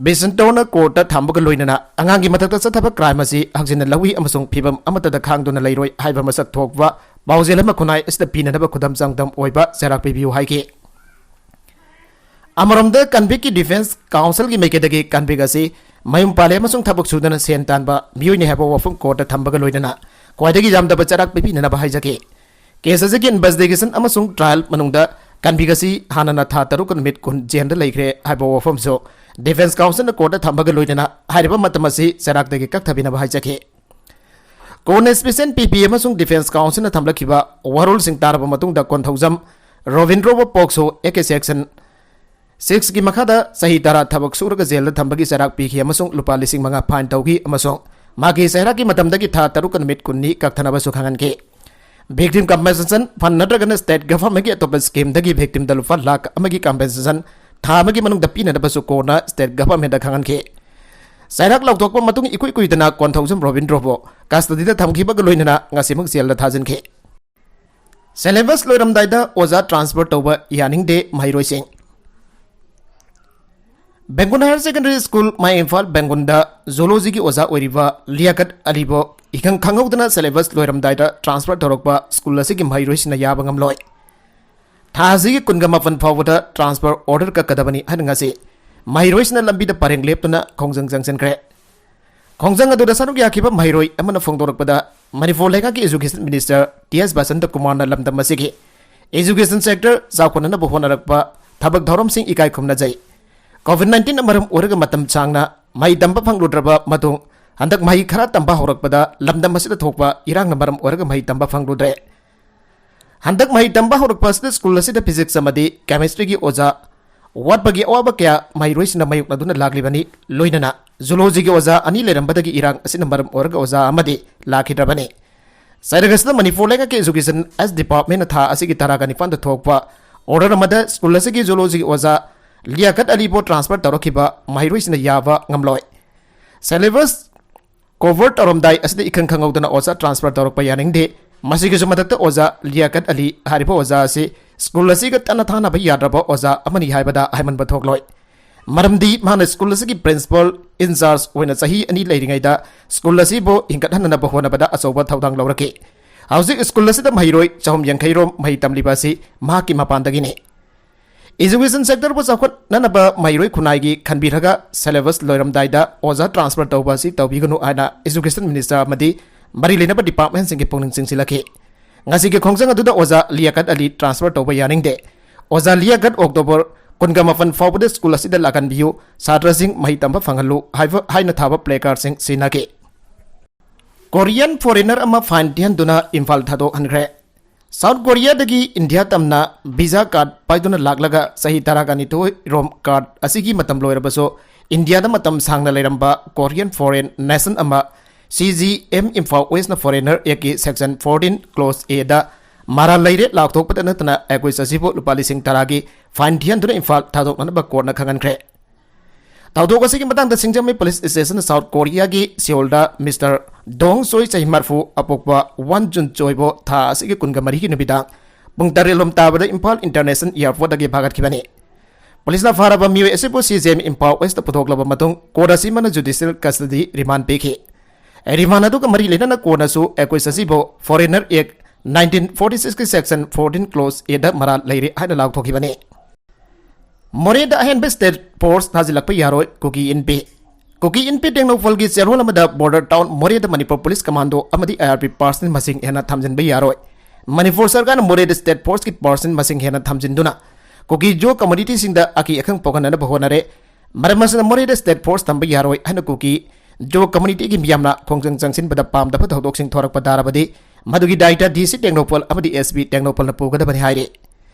ꯕꯤꯁꯟꯇꯣꯅ ꯀꯣꯔꯠꯇ ꯊꯝꯕꯒ ꯂꯣꯏꯅꯅ ꯑꯉꯥꯡꯒꯤ ꯃꯊꯛꯇ ꯆꯠꯊꯕ ꯀ꯭ꯔꯥꯏꯝ ꯑꯁꯤ ꯍꯛꯆꯤꯟꯅ ꯂꯧꯏ ꯑꯃꯁꯨꯡ ꯐꯤꯚꯝ ꯑꯃꯠꯇꯗ ꯈꯥꯡꯗꯨꯅ ꯂꯩꯔꯣꯏ ꯍꯥꯏꯕ ꯃꯁꯛ ꯊꯣꯛꯄ ꯄꯥꯎꯖꯦꯜ ꯑꯃ ꯈꯨꯟꯅꯥꯏ ꯑꯁꯤꯗ ꯄꯤꯅꯅꯕ ꯈꯨꯗꯝ ꯆꯥꯡꯗꯝ ꯑꯣꯏꯕ ꯆꯩꯔꯥꯛ ꯄꯤꯕꯤꯌꯨ ꯍꯥꯏꯈꯤ꯫ ꯑꯃꯔꯣꯝꯗ, ꯀꯟꯚꯤꯛꯀꯤ ꯗꯤꯐꯦꯟꯁ ꯀꯥꯎꯟꯁꯤꯜꯒꯤ ꯃꯥꯏꯀꯩꯗꯒꯤ ꯀꯟꯚꯤꯛ ꯑꯁꯤ ꯃꯌꯨꯝ ꯄꯥꯜꯂꯦ ꯑꯃꯁꯨꯡ ꯊꯕꯛ ꯁꯨꯗꯅ ꯁꯦꯟ ꯇꯥꯟꯕ ꯃꯤꯑꯣꯏꯅꯤ ꯍꯥꯏꯕ ꯋꯥꯐꯝ ꯀꯣꯔꯠꯇ ꯊꯝꯕꯒ ꯂꯣꯏꯅꯅ ꯈ꯭ꯋꯥꯏꯗꯒꯤ ꯌꯥꯝꯗꯕ ꯆꯩꯔꯥꯛ ꯄꯤꯕꯤꯅꯅꯕ ꯍꯥꯏꯖꯈꯤ꯫ ꯀꯦꯁ ꯑꯁꯤꯒꯤ ꯏꯟꯚꯦꯁꯇꯤꯒꯦꯁꯟ ꯑꯃꯁꯨꯡ ꯇ꯭ꯔꯥꯏꯜ ꯃꯅꯨꯡꯗ ꯀꯟꯚꯤꯛ ꯑꯁꯤ ꯍꯥꯟꯅꯅ ꯊꯥ ꯇꯔꯨꯛꯀ ꯅꯨꯃꯤꯠ ꯀꯨꯟ ꯖꯦꯜꯗ ꯂꯩꯈ꯭ꯔꯦ ꯍꯥꯏꯕ ꯋꯥꯐꯝꯁꯨ ꯗꯤꯐꯦꯟꯁ ꯀꯥꯎꯟꯁꯤꯜꯅ ꯀꯣꯔꯠꯇ ꯊꯝꯕꯒ ꯂꯣꯏꯅꯅ ꯍꯥꯏꯔꯤꯕ ꯃꯇꯝ ꯑꯁꯤ ꯆꯩꯔꯥꯛꯇꯒꯤ ꯀꯛꯊꯕꯤꯅꯕ ꯍꯥꯏꯖꯈꯤ꯫ ꯀꯣꯔꯠꯅ ꯁ꯭ꯄꯦꯁꯤꯌꯦꯜ ꯄꯤ ꯄꯤ ꯑꯃꯁꯨꯡ ꯗꯤꯐꯦꯟꯁ ꯀꯥꯎꯟꯁꯤꯜꯅ ꯊꯝꯂꯛꯈꯤꯕ ꯋꯥꯔꯣꯜꯁꯤꯡ ꯇꯥꯔꯕ ꯃꯇꯨꯡꯗ ꯀꯣꯟꯊꯧꯖꯝ ꯔꯣꯕꯤꯟꯗ꯭ꯔꯣꯕꯨ ꯄꯣꯛꯁꯣ ꯑꯦꯛ ꯀꯦ ꯁꯦꯛꯁꯟ ꯁꯤꯛꯁꯀꯤ ꯃꯈꯥꯗ ꯆꯍꯤ ꯇꯔꯥ ꯊꯕꯛ ꯁꯨꯔꯒ ꯖꯦꯜꯗ ꯊꯝꯕꯒꯤ ꯆꯩꯔꯥꯛ ꯄꯤꯈꯤ ꯑꯃꯁꯨꯡ ꯂꯨꯄꯥ ꯂꯤꯁꯤꯡ ꯃꯉꯥ fine ꯇꯧꯈꯤ ꯑꯃꯁꯨꯡ ꯃꯍꯥꯛꯀꯤ ꯆꯩꯔꯥꯛꯀꯤ ꯃꯇꯝꯗꯒꯤ ꯊꯥ ꯇꯔꯨꯛꯀ ꯅꯨꯃꯤꯠ ꯀꯨꯟꯅꯤ ꯀꯛꯊꯅꯕꯁꯨ ꯈꯪꯍꯟꯈꯤ꯫ Victim Compensation Fund ꯅꯠꯇ꯭ꯔꯒꯅ state governmentꯀꯤ ꯑꯇꯣꯞꯄ schemeꯗꯒꯤ victimꯗ ꯂꯨꯄꯥ ꯂꯥꯈ ꯑꯃꯒꯤ compensation ꯊꯥ ꯑꯃꯒꯤ ꯃꯅꯨꯡꯗ ꯄꯤꯅꯅꯕꯁꯨ ꯀꯣꯔꯠꯅ state governmentꯇ ꯈꯪꯍꯟꯈꯤ꯫ ꯆꯩꯔꯥꯛ ꯂꯧꯊꯣꯛꯄ ꯃꯇꯨꯡ ꯏꯀꯨꯏ ꯀꯨꯏꯗꯅ ꯀꯣꯟꯊꯧꯖꯝ ꯔꯣꯕꯤꯟꯗ꯭ꯔꯣꯕꯨ custody ꯗ ꯊꯝꯈꯤꯕꯒ ꯂꯣꯏꯅꯅ ꯉꯁꯤꯃꯛ ꯖꯦꯜꯗ ꯊꯥꯖꯤꯟꯈꯤ꯫ Syllabus ꯂꯣꯏꯔꯝꯗꯥꯏꯗ ꯑꯣꯖꯥ transfer ꯇꯧꯕ ꯌꯥꯅꯤꯡꯗꯦ ꯃꯍꯩꯔꯣꯏꯁꯤꯡ꯫ ꯕꯦꯡꯒꯨꯟ Higher Secondary School, ꯃꯌꯥꯏ ꯏꯝꯐꯥꯜ ꯕꯦꯡꯒꯨꯟꯗ Zoologyꯒꯤ ꯑꯣꯖꯥ ꯑꯣꯏꯔꯤꯕ ꯂꯤꯌꯥꯀꯠ ꯑꯂꯤꯕꯨ ꯏꯈꯪ ꯈꯪꯍꯧꯗꯅ syllabus ꯂꯣꯏꯔꯝꯗꯥꯏꯗ transfer ꯇꯧꯔꯛꯄ school ꯑꯁꯤꯒꯤ ꯃꯍꯩꯔꯣꯏꯁꯤꯡꯅ ꯌꯥꯕ ꯉꯝꯂꯣꯏ꯫ ꯊꯥ ꯑꯁꯤꯒꯤ ꯀꯨꯟꯒ ꯃꯥꯄꯟ ꯐꯥꯎꯕꯗ transfer order ꯀꯛꯀꯗꯕꯅꯤ ꯍꯥꯏꯅ ꯉꯁꯤ ꯃꯍꯩꯔꯣꯏꯁꯤꯡꯅ ꯂꯝꯕꯤꯗ ꯄꯔꯦꯡ ꯂꯦꯞꯇꯨꯅ ꯈꯣꯡꯖꯪ ꯆꯪꯁꯤꯟꯈ꯭ꯔꯦ꯫ ꯈꯣꯡꯖꯪ ꯑꯗꯨꯗ ꯁꯔꯨꯛ ꯌꯥꯈꯤꯕ ꯃꯍꯩꯔꯣꯏ ꯑꯃꯅ ꯐꯣꯡꯗꯣꯔꯛꯄꯗ, ꯃꯅꯤꯄꯨꯔ ꯂꯩꯉꯥꯛꯀꯤ Education Minister ꯇꯤ ꯑꯦꯁ ꯕꯁꯟꯇ ꯀꯨꯃꯥꯔꯅ ꯂꯝꯗꯝ ꯑꯁꯤꯒꯤ education sector ꯆꯥꯎꯈꯠꯅꯅꯕ ꯍꯣꯠꯅꯔꯛꯄ ꯊꯕꯛ ꯊꯧꯔꯝꯁꯤꯡ ꯏꯀꯥꯏ ꯈꯨꯝꯅꯖꯩ꯫ COVID nineteen ꯅ ꯃꯔꯝ ꯑꯣꯏꯔꯒ ꯃꯇꯝ ꯁꯥꯡꯅ ꯃꯍꯩ ꯇꯝꯕ ꯐꯪꯂꯨꯗ꯭ꯔꯕ ꯃꯇꯨꯡ, ꯍꯟꯗꯛ ꯃꯍꯩ ꯈꯔ ꯇꯝꯕ ꯍꯧꯔꯛꯄꯗ ꯂꯝꯗꯝ ꯑꯁꯤꯗ ꯊꯣꯛꯄ ꯏꯔꯥꯡꯅ ꯃꯔꯝ ꯑꯣꯏꯔꯒ ꯃꯍꯩ ꯇꯝꯕ ꯐꯪꯂꯨꯗ꯭ꯔꯦ꯫ ꯍꯟꯗꯛ ꯃꯍꯩ ꯇꯝꯕ ꯍꯧꯔꯛꯄ ꯑꯁꯤꯗ school ꯑꯁꯤꯗ physics ꯑꯃꯗꯤ chemistryꯒꯤ ꯑꯣꯖꯥ ꯋꯥꯠꯄꯒꯤ ꯑꯋꯥꯕ ꯀꯌꯥ ꯃꯍꯩꯔꯣꯏꯁꯤꯡꯅ ꯃꯥꯌꯣꯛꯅꯗꯨꯅ ꯂꯥꯛꯂꯤꯕꯅꯤ꯫ ꯂꯣꯏꯅꯅ Zoologyꯒꯤ ꯑꯣꯖꯥ ꯑꯅꯤ ꯂꯩꯔꯝꯕꯗꯒꯤ ꯏꯔꯥꯡ ꯑꯁꯤꯅ ꯃꯔꯝ ꯑꯣꯏꯔꯒ ꯑꯣꯖꯥ ꯑꯃꯗꯤ ꯂꯥꯛꯈꯤꯗ꯭ꯔꯕꯅꯤ꯫ ꯆꯩꯔꯛ ꯑꯁꯤꯗ ꯃꯅꯤꯄꯨꯔ ꯂꯩꯉꯥꯛꯀꯤ Education S Departmentꯅ ꯊꯥ ꯑꯁꯤꯒꯤ ꯇꯔꯥꯒ ꯅꯤꯄꯥꯟꯗ ꯊꯣꯛꯄ order ꯑꯃꯗ school ꯑꯁꯤꯒꯤ Zoologyꯒꯤ ꯑꯣꯖꯥ ꯂꯤꯌꯥꯀꯠ ꯑꯂꯤꯕꯨ transfer ꯇꯧꯔꯛꯈꯤꯕ ꯃꯍꯩꯔꯣꯏꯁꯤꯡꯅ ꯌꯥꯕ ꯉꯝꯂꯣꯏ꯫ Syllabus cover ꯇꯧꯔꯝꯗꯥꯏ ꯑꯁꯤꯗ ꯏꯈꯪ ꯈꯪꯍꯧꯗꯅ ꯑꯣꯖꯥ transfer ꯇꯧꯔꯛꯄ ꯌꯥꯅꯤꯡꯗꯦ꯫ ꯃꯁꯤꯒꯤꯁꯨ ꯃꯊꯛꯇ ꯑꯣꯖꯥ ꯂꯤꯌꯥꯀꯠ ꯑꯂꯤ ꯍꯥꯏꯔꯤꯕ ꯑꯣꯖꯥ ꯑꯁꯤ school ꯑꯁꯤꯒ ꯇꯠꯅ ꯊꯥꯅꯕ ꯌꯥꯗ꯭ꯔꯕ ꯑꯣꯖꯥ ꯑꯃꯅꯤ ꯍꯥꯏꯕꯗ ꯍꯥꯏꯃꯟꯕ ꯊꯣꯛꯂꯣꯏ꯫ ꯃꯔꯝꯗꯤ ꯃꯍꯥꯛꯅ school ꯑꯁꯤꯒꯤ principal in charge ꯑꯣꯏꯅ ꯆꯍꯤ ꯑꯅꯤ ꯂꯩꯔꯤꯉꯩꯗ school ꯑꯁꯤꯕꯨ ꯍꯤꯡꯒꯠꯍꯟꯅꯅꯕ ꯍꯣꯠꯅꯕꯗ ꯑꯆꯧꯕ ꯊꯧꯗꯥꯡ ꯂꯧꯔꯛꯈꯤ꯫ ꯍꯧꯖꯤꯛ school ꯑꯁꯤꯗ ꯃꯍꯩꯔꯣꯏ ꯆꯍꯨꯝ ꯌꯥꯡꯈꯩ ꯔꯣꯝ ꯃꯍꯩ ꯇꯝꯂꯤꯕ ꯑꯁꯤ ꯃꯍꯥꯛꯀꯤ ꯃꯄꯥꯟꯗꯒꯤꯅꯤ꯫ Education sectorꯕꯨ ꯆꯥꯎꯈꯠꯅꯅꯕ ꯃꯍꯩꯔꯣꯏ ꯈꯨꯟꯅꯥꯏꯒꯤ ꯈꯟꯕꯤꯔꯒ syllabus ꯂꯣꯏꯔꯝꯗꯥꯏꯗ ꯑꯣꯖꯥ transfer ꯇꯧꯕ ꯑꯁꯤ ꯇꯧꯕꯤꯒꯅꯨ ꯍꯥꯏꯅ Education Minister ꯑꯃꯗꯤ ꯃꯔꯤ ꯂꯩꯅꯕ departmentꯁꯤꯡꯒꯤ ꯄꯨꯛꯅꯤꯡ ꯆꯤꯡꯁꯤꯜꯂꯛꯈꯤ꯫ ꯉꯁꯤꯒꯤ ꯈꯣꯡꯖꯪ ꯑꯗꯨꯗ ꯑꯣꯖꯥ ꯂꯤꯌꯥꯀꯠ ꯑꯂꯤ transfer ꯇꯧꯕ ꯌꯥꯅꯤꯡꯗꯦ꯫ ꯑꯣꯖꯥ ꯂꯤꯌꯥꯀꯠ October ꯀꯨꯟꯒ ꯃꯥꯄꯟ ꯐꯥꯎꯕꯗ school ꯑꯁꯤꯗ ꯂꯥꯛꯍꯟꯕꯤꯌꯨ, ꯁꯥꯇ꯭ꯔꯁꯤꯡ ꯃꯍꯩ ꯇꯝꯕ ꯐꯪꯍꯜꯂꯨ ꯍꯥꯏꯕ, ꯍꯥꯏꯅ ꯊꯥꯕ placardꯁꯤꯡ ꯁꯤꯖꯤꯟꯅꯈꯤ꯫ Korean foreigner ꯑꯃ fine ꯊꯤꯍꯟꯗꯨꯅ ꯏꯝꯐꯥꯜ ꯊꯥꯗꯣꯛꯍꯟꯈ꯭ꯔꯦ꯫ ꯁꯥꯎꯠ ꯀꯣꯔꯤꯌꯥꯗꯒꯤ ꯏꯟꯗꯤꯌꯥ ꯇꯝꯅ ꯚꯤꯖꯥ ꯀꯥꯔꯗ ꯄꯥꯏꯗꯨꯅ ꯂꯥꯛꯂꯒ ꯆꯍꯤ ꯇꯔꯥꯅꯤꯊꯣꯏ ꯔꯣꯝ ꯀꯥꯔꯗ ꯑꯁꯤꯒꯤ ꯃꯇꯝ ꯂꯣꯏꯔꯕꯁꯨ, ꯏꯟꯗꯤꯌꯥꯗ ꯃꯇꯝ ꯁꯥꯡꯅ ꯂꯩꯔꯝꯕ ꯀꯣꯔꯤꯌꯟ ꯐꯣꯔꯦꯟ ꯅꯦꯁꯟ ꯑꯃ ꯁꯤ ꯖꯤ ꯑꯦꯝ ꯏꯝꯐꯥꯜ ꯋꯦꯁꯅ ꯐꯣꯔꯦꯅꯔ ꯑꯦꯛꯀꯤ ꯁꯦꯛꯁꯟ ꯐꯣꯔꯇꯤꯟ ꯀ꯭ꯂꯣꯖ ꯑꯦꯗ ꯃꯔꯥꯜ ꯂꯩꯔꯦ ꯂꯥꯎꯊꯣꯛꯄꯗ ꯅꯠꯇꯅ ꯑꯦꯀ꯭ꯌꯨꯁ ꯑꯁꯤꯕꯨ ꯂꯨꯄꯥ ꯂꯤꯁꯤꯡ ꯇꯔꯥꯒꯤ ꯐꯥꯏꯟ ꯊꯤꯍꯟꯗꯨꯅ ꯏꯝꯐꯥꯜ ꯊꯥꯗꯣꯛꯅꯅꯕ ꯀꯣꯔꯠꯅ ꯈꯪꯍꯟꯈ꯭ꯔꯦ꯫ ꯊꯧꯗꯣꯛ ꯑꯁꯤꯒꯤ ꯃꯇꯥꯡꯗ ꯁꯤꯡꯖꯃꯩ ꯄꯨꯂꯤꯁ ꯁ꯭ꯇꯦꯁꯟꯅ ꯁꯥꯎꯠ ꯀꯣꯔꯤꯌꯥꯒꯤ ꯁꯤꯑꯣꯜꯗ ꯃꯤꯁꯇꯔ ꯗꯣꯡ ꯆꯣꯏ, ꯆꯍꯤ ꯃꯔꯤꯐꯨ, ꯑꯄꯣꯛꯄ ꯋꯥꯟ ꯖꯨꯟ ꯆꯣꯏꯕꯨ ꯊꯥ ꯑꯁꯤꯒꯤ ꯀꯨꯟꯒ ꯃꯔꯤꯒꯤ ꯅꯨꯃꯤꯗꯥꯡ ꯄꯨꯡ ꯇꯔꯦꯠ ꯂꯣꯝ ꯇꯥꯕꯗ ꯏꯝꯐꯥꯜ ꯏꯟꯇꯔꯅꯦꯁꯅꯦꯜ ꯑꯦꯌꯔꯄꯣꯔꯠꯇꯒꯤ ꯐꯥꯒꯠꯈꯤꯕꯅꯤ꯫ ꯄꯨꯂꯤꯁꯅ ꯐꯥꯔꯕ ꯃꯤꯑꯣꯏ ꯑꯁꯤꯕꯨ ꯁꯤ ꯖꯤ ꯑꯦꯝ ꯏꯝꯐꯥꯜ ꯋꯦꯁꯇ ꯄꯨꯊꯣꯛꯂꯕ ꯃꯇꯨꯡ ꯀꯣꯔꯠ ꯑꯁꯤꯃꯅ ꯖꯨꯗꯤꯁꯤꯌꯦꯜ ꯀꯁꯇꯗꯤ ꯔꯤꯃꯥꯟ ꯄꯤꯈꯤ꯫ ꯔꯤꯃꯥꯟ ꯑꯗꯨꯒ ꯃꯔꯤ ꯂꯩꯅꯅ ꯀꯣꯔꯠꯅꯁꯨ ꯑꯦꯀ꯭ꯌꯨꯁ ꯑꯁꯤꯕꯨ ꯐꯣꯔꯦꯅꯔ ꯑꯦꯛ ꯅꯥꯏꯟꯇꯤꯟ ꯐꯣꯔꯇꯤ ꯁꯤꯛꯁꯀꯤ ꯁꯦꯛꯁꯟ ꯐꯣꯔꯇꯤꯟ ꯀ꯭ꯂꯣꯖ ꯑꯦꯗ ꯃꯔꯥꯜ ꯂꯩꯔꯦ ꯍꯥꯏꯅ ꯂꯥꯎꯊꯣꯛꯈꯤꯕꯅꯤ꯫ ꯃꯣꯔꯦꯗ ꯑꯍꯦꯟꯕ ꯁ꯭ꯇꯦꯠ ꯐꯣꯔꯁ ꯊꯥꯖꯤꯜꯂꯛꯄ ꯌꯥꯔꯣꯏ, ꯀꯨꯀꯤ ꯏꯟꯄꯤ꯫ ꯀꯨꯀꯤ ꯏꯟꯄꯤ ꯇꯦꯡꯅꯧꯄꯜꯒꯤ ꯆꯦꯔꯣꯜ ꯑꯃꯗ ꯕꯣꯔꯗꯔ ꯇꯥꯎꯟ ꯃꯣꯔꯦꯗ ꯃꯅꯤꯄꯨꯔ ꯄꯨꯂꯤꯁ ꯀꯃꯥꯟꯗꯣ ꯑꯃꯗꯤ ꯑꯥꯏ ꯑꯥꯔ ꯄꯤ ꯄꯥꯔꯁꯅꯦꯜ ꯃꯁꯤꯡ ꯍꯦꯟꯅ ꯊꯝꯖꯤꯟꯕ ꯌꯥꯔꯣꯏ꯫ ꯃꯅꯤꯄꯨꯔ ꯁꯔꯀꯥꯔꯅ ꯃꯣꯔꯦꯗ ꯁ꯭ꯇꯦꯠ ꯐꯣꯔꯁꯀꯤ ꯄꯥꯔꯁꯅꯦꯜ ꯃꯁꯤꯡ ꯍꯦꯟꯅ ꯊꯝꯖꯤꯟꯗꯨꯅ ꯀꯨꯀꯤ ꯖꯣ ꯀꯝꯃꯨꯅꯤꯇꯤꯁꯤꯡꯗ ꯑꯀꯤ ꯑꯈꯪ ꯄꯣꯛꯍꯟꯅꯅꯕ ꯍꯣꯠꯅꯔꯦ꯫ ꯃꯔꯝ ꯑꯁꯤꯅ ꯃꯣꯔꯦꯗ ꯁ꯭ꯇꯦꯠ ꯐꯣꯔꯁ ꯊꯝꯕ ꯌꯥꯔꯣꯏ ꯍꯥꯏꯅ ꯀꯨꯀꯤ ꯖꯣ ꯀꯝꯃꯨꯅꯤꯇꯤꯒꯤ ꯃꯤꯌꯥꯝꯅ ꯈꯣꯡꯖꯪ ꯆꯪꯁꯤꯟꯕꯗ ꯄꯥꯝꯗꯕ ꯊꯧꯗꯣꯛꯁꯤꯡ ꯊꯣꯔꯛꯄ ꯇꯥꯔꯕꯗꯤ, ꯃꯗꯨꯒꯤ ꯗꯥꯏꯇ ꯗꯤ ꯁꯤ ꯇꯦꯡꯅꯧꯄꯜ ꯑꯃꯗꯤ ꯑꯦꯁ ꯄꯤ ꯇꯦꯡꯅꯧꯄꯜꯅ ꯄꯨꯒꯗꯕꯅꯤ ꯍꯥꯏꯔꯤ꯫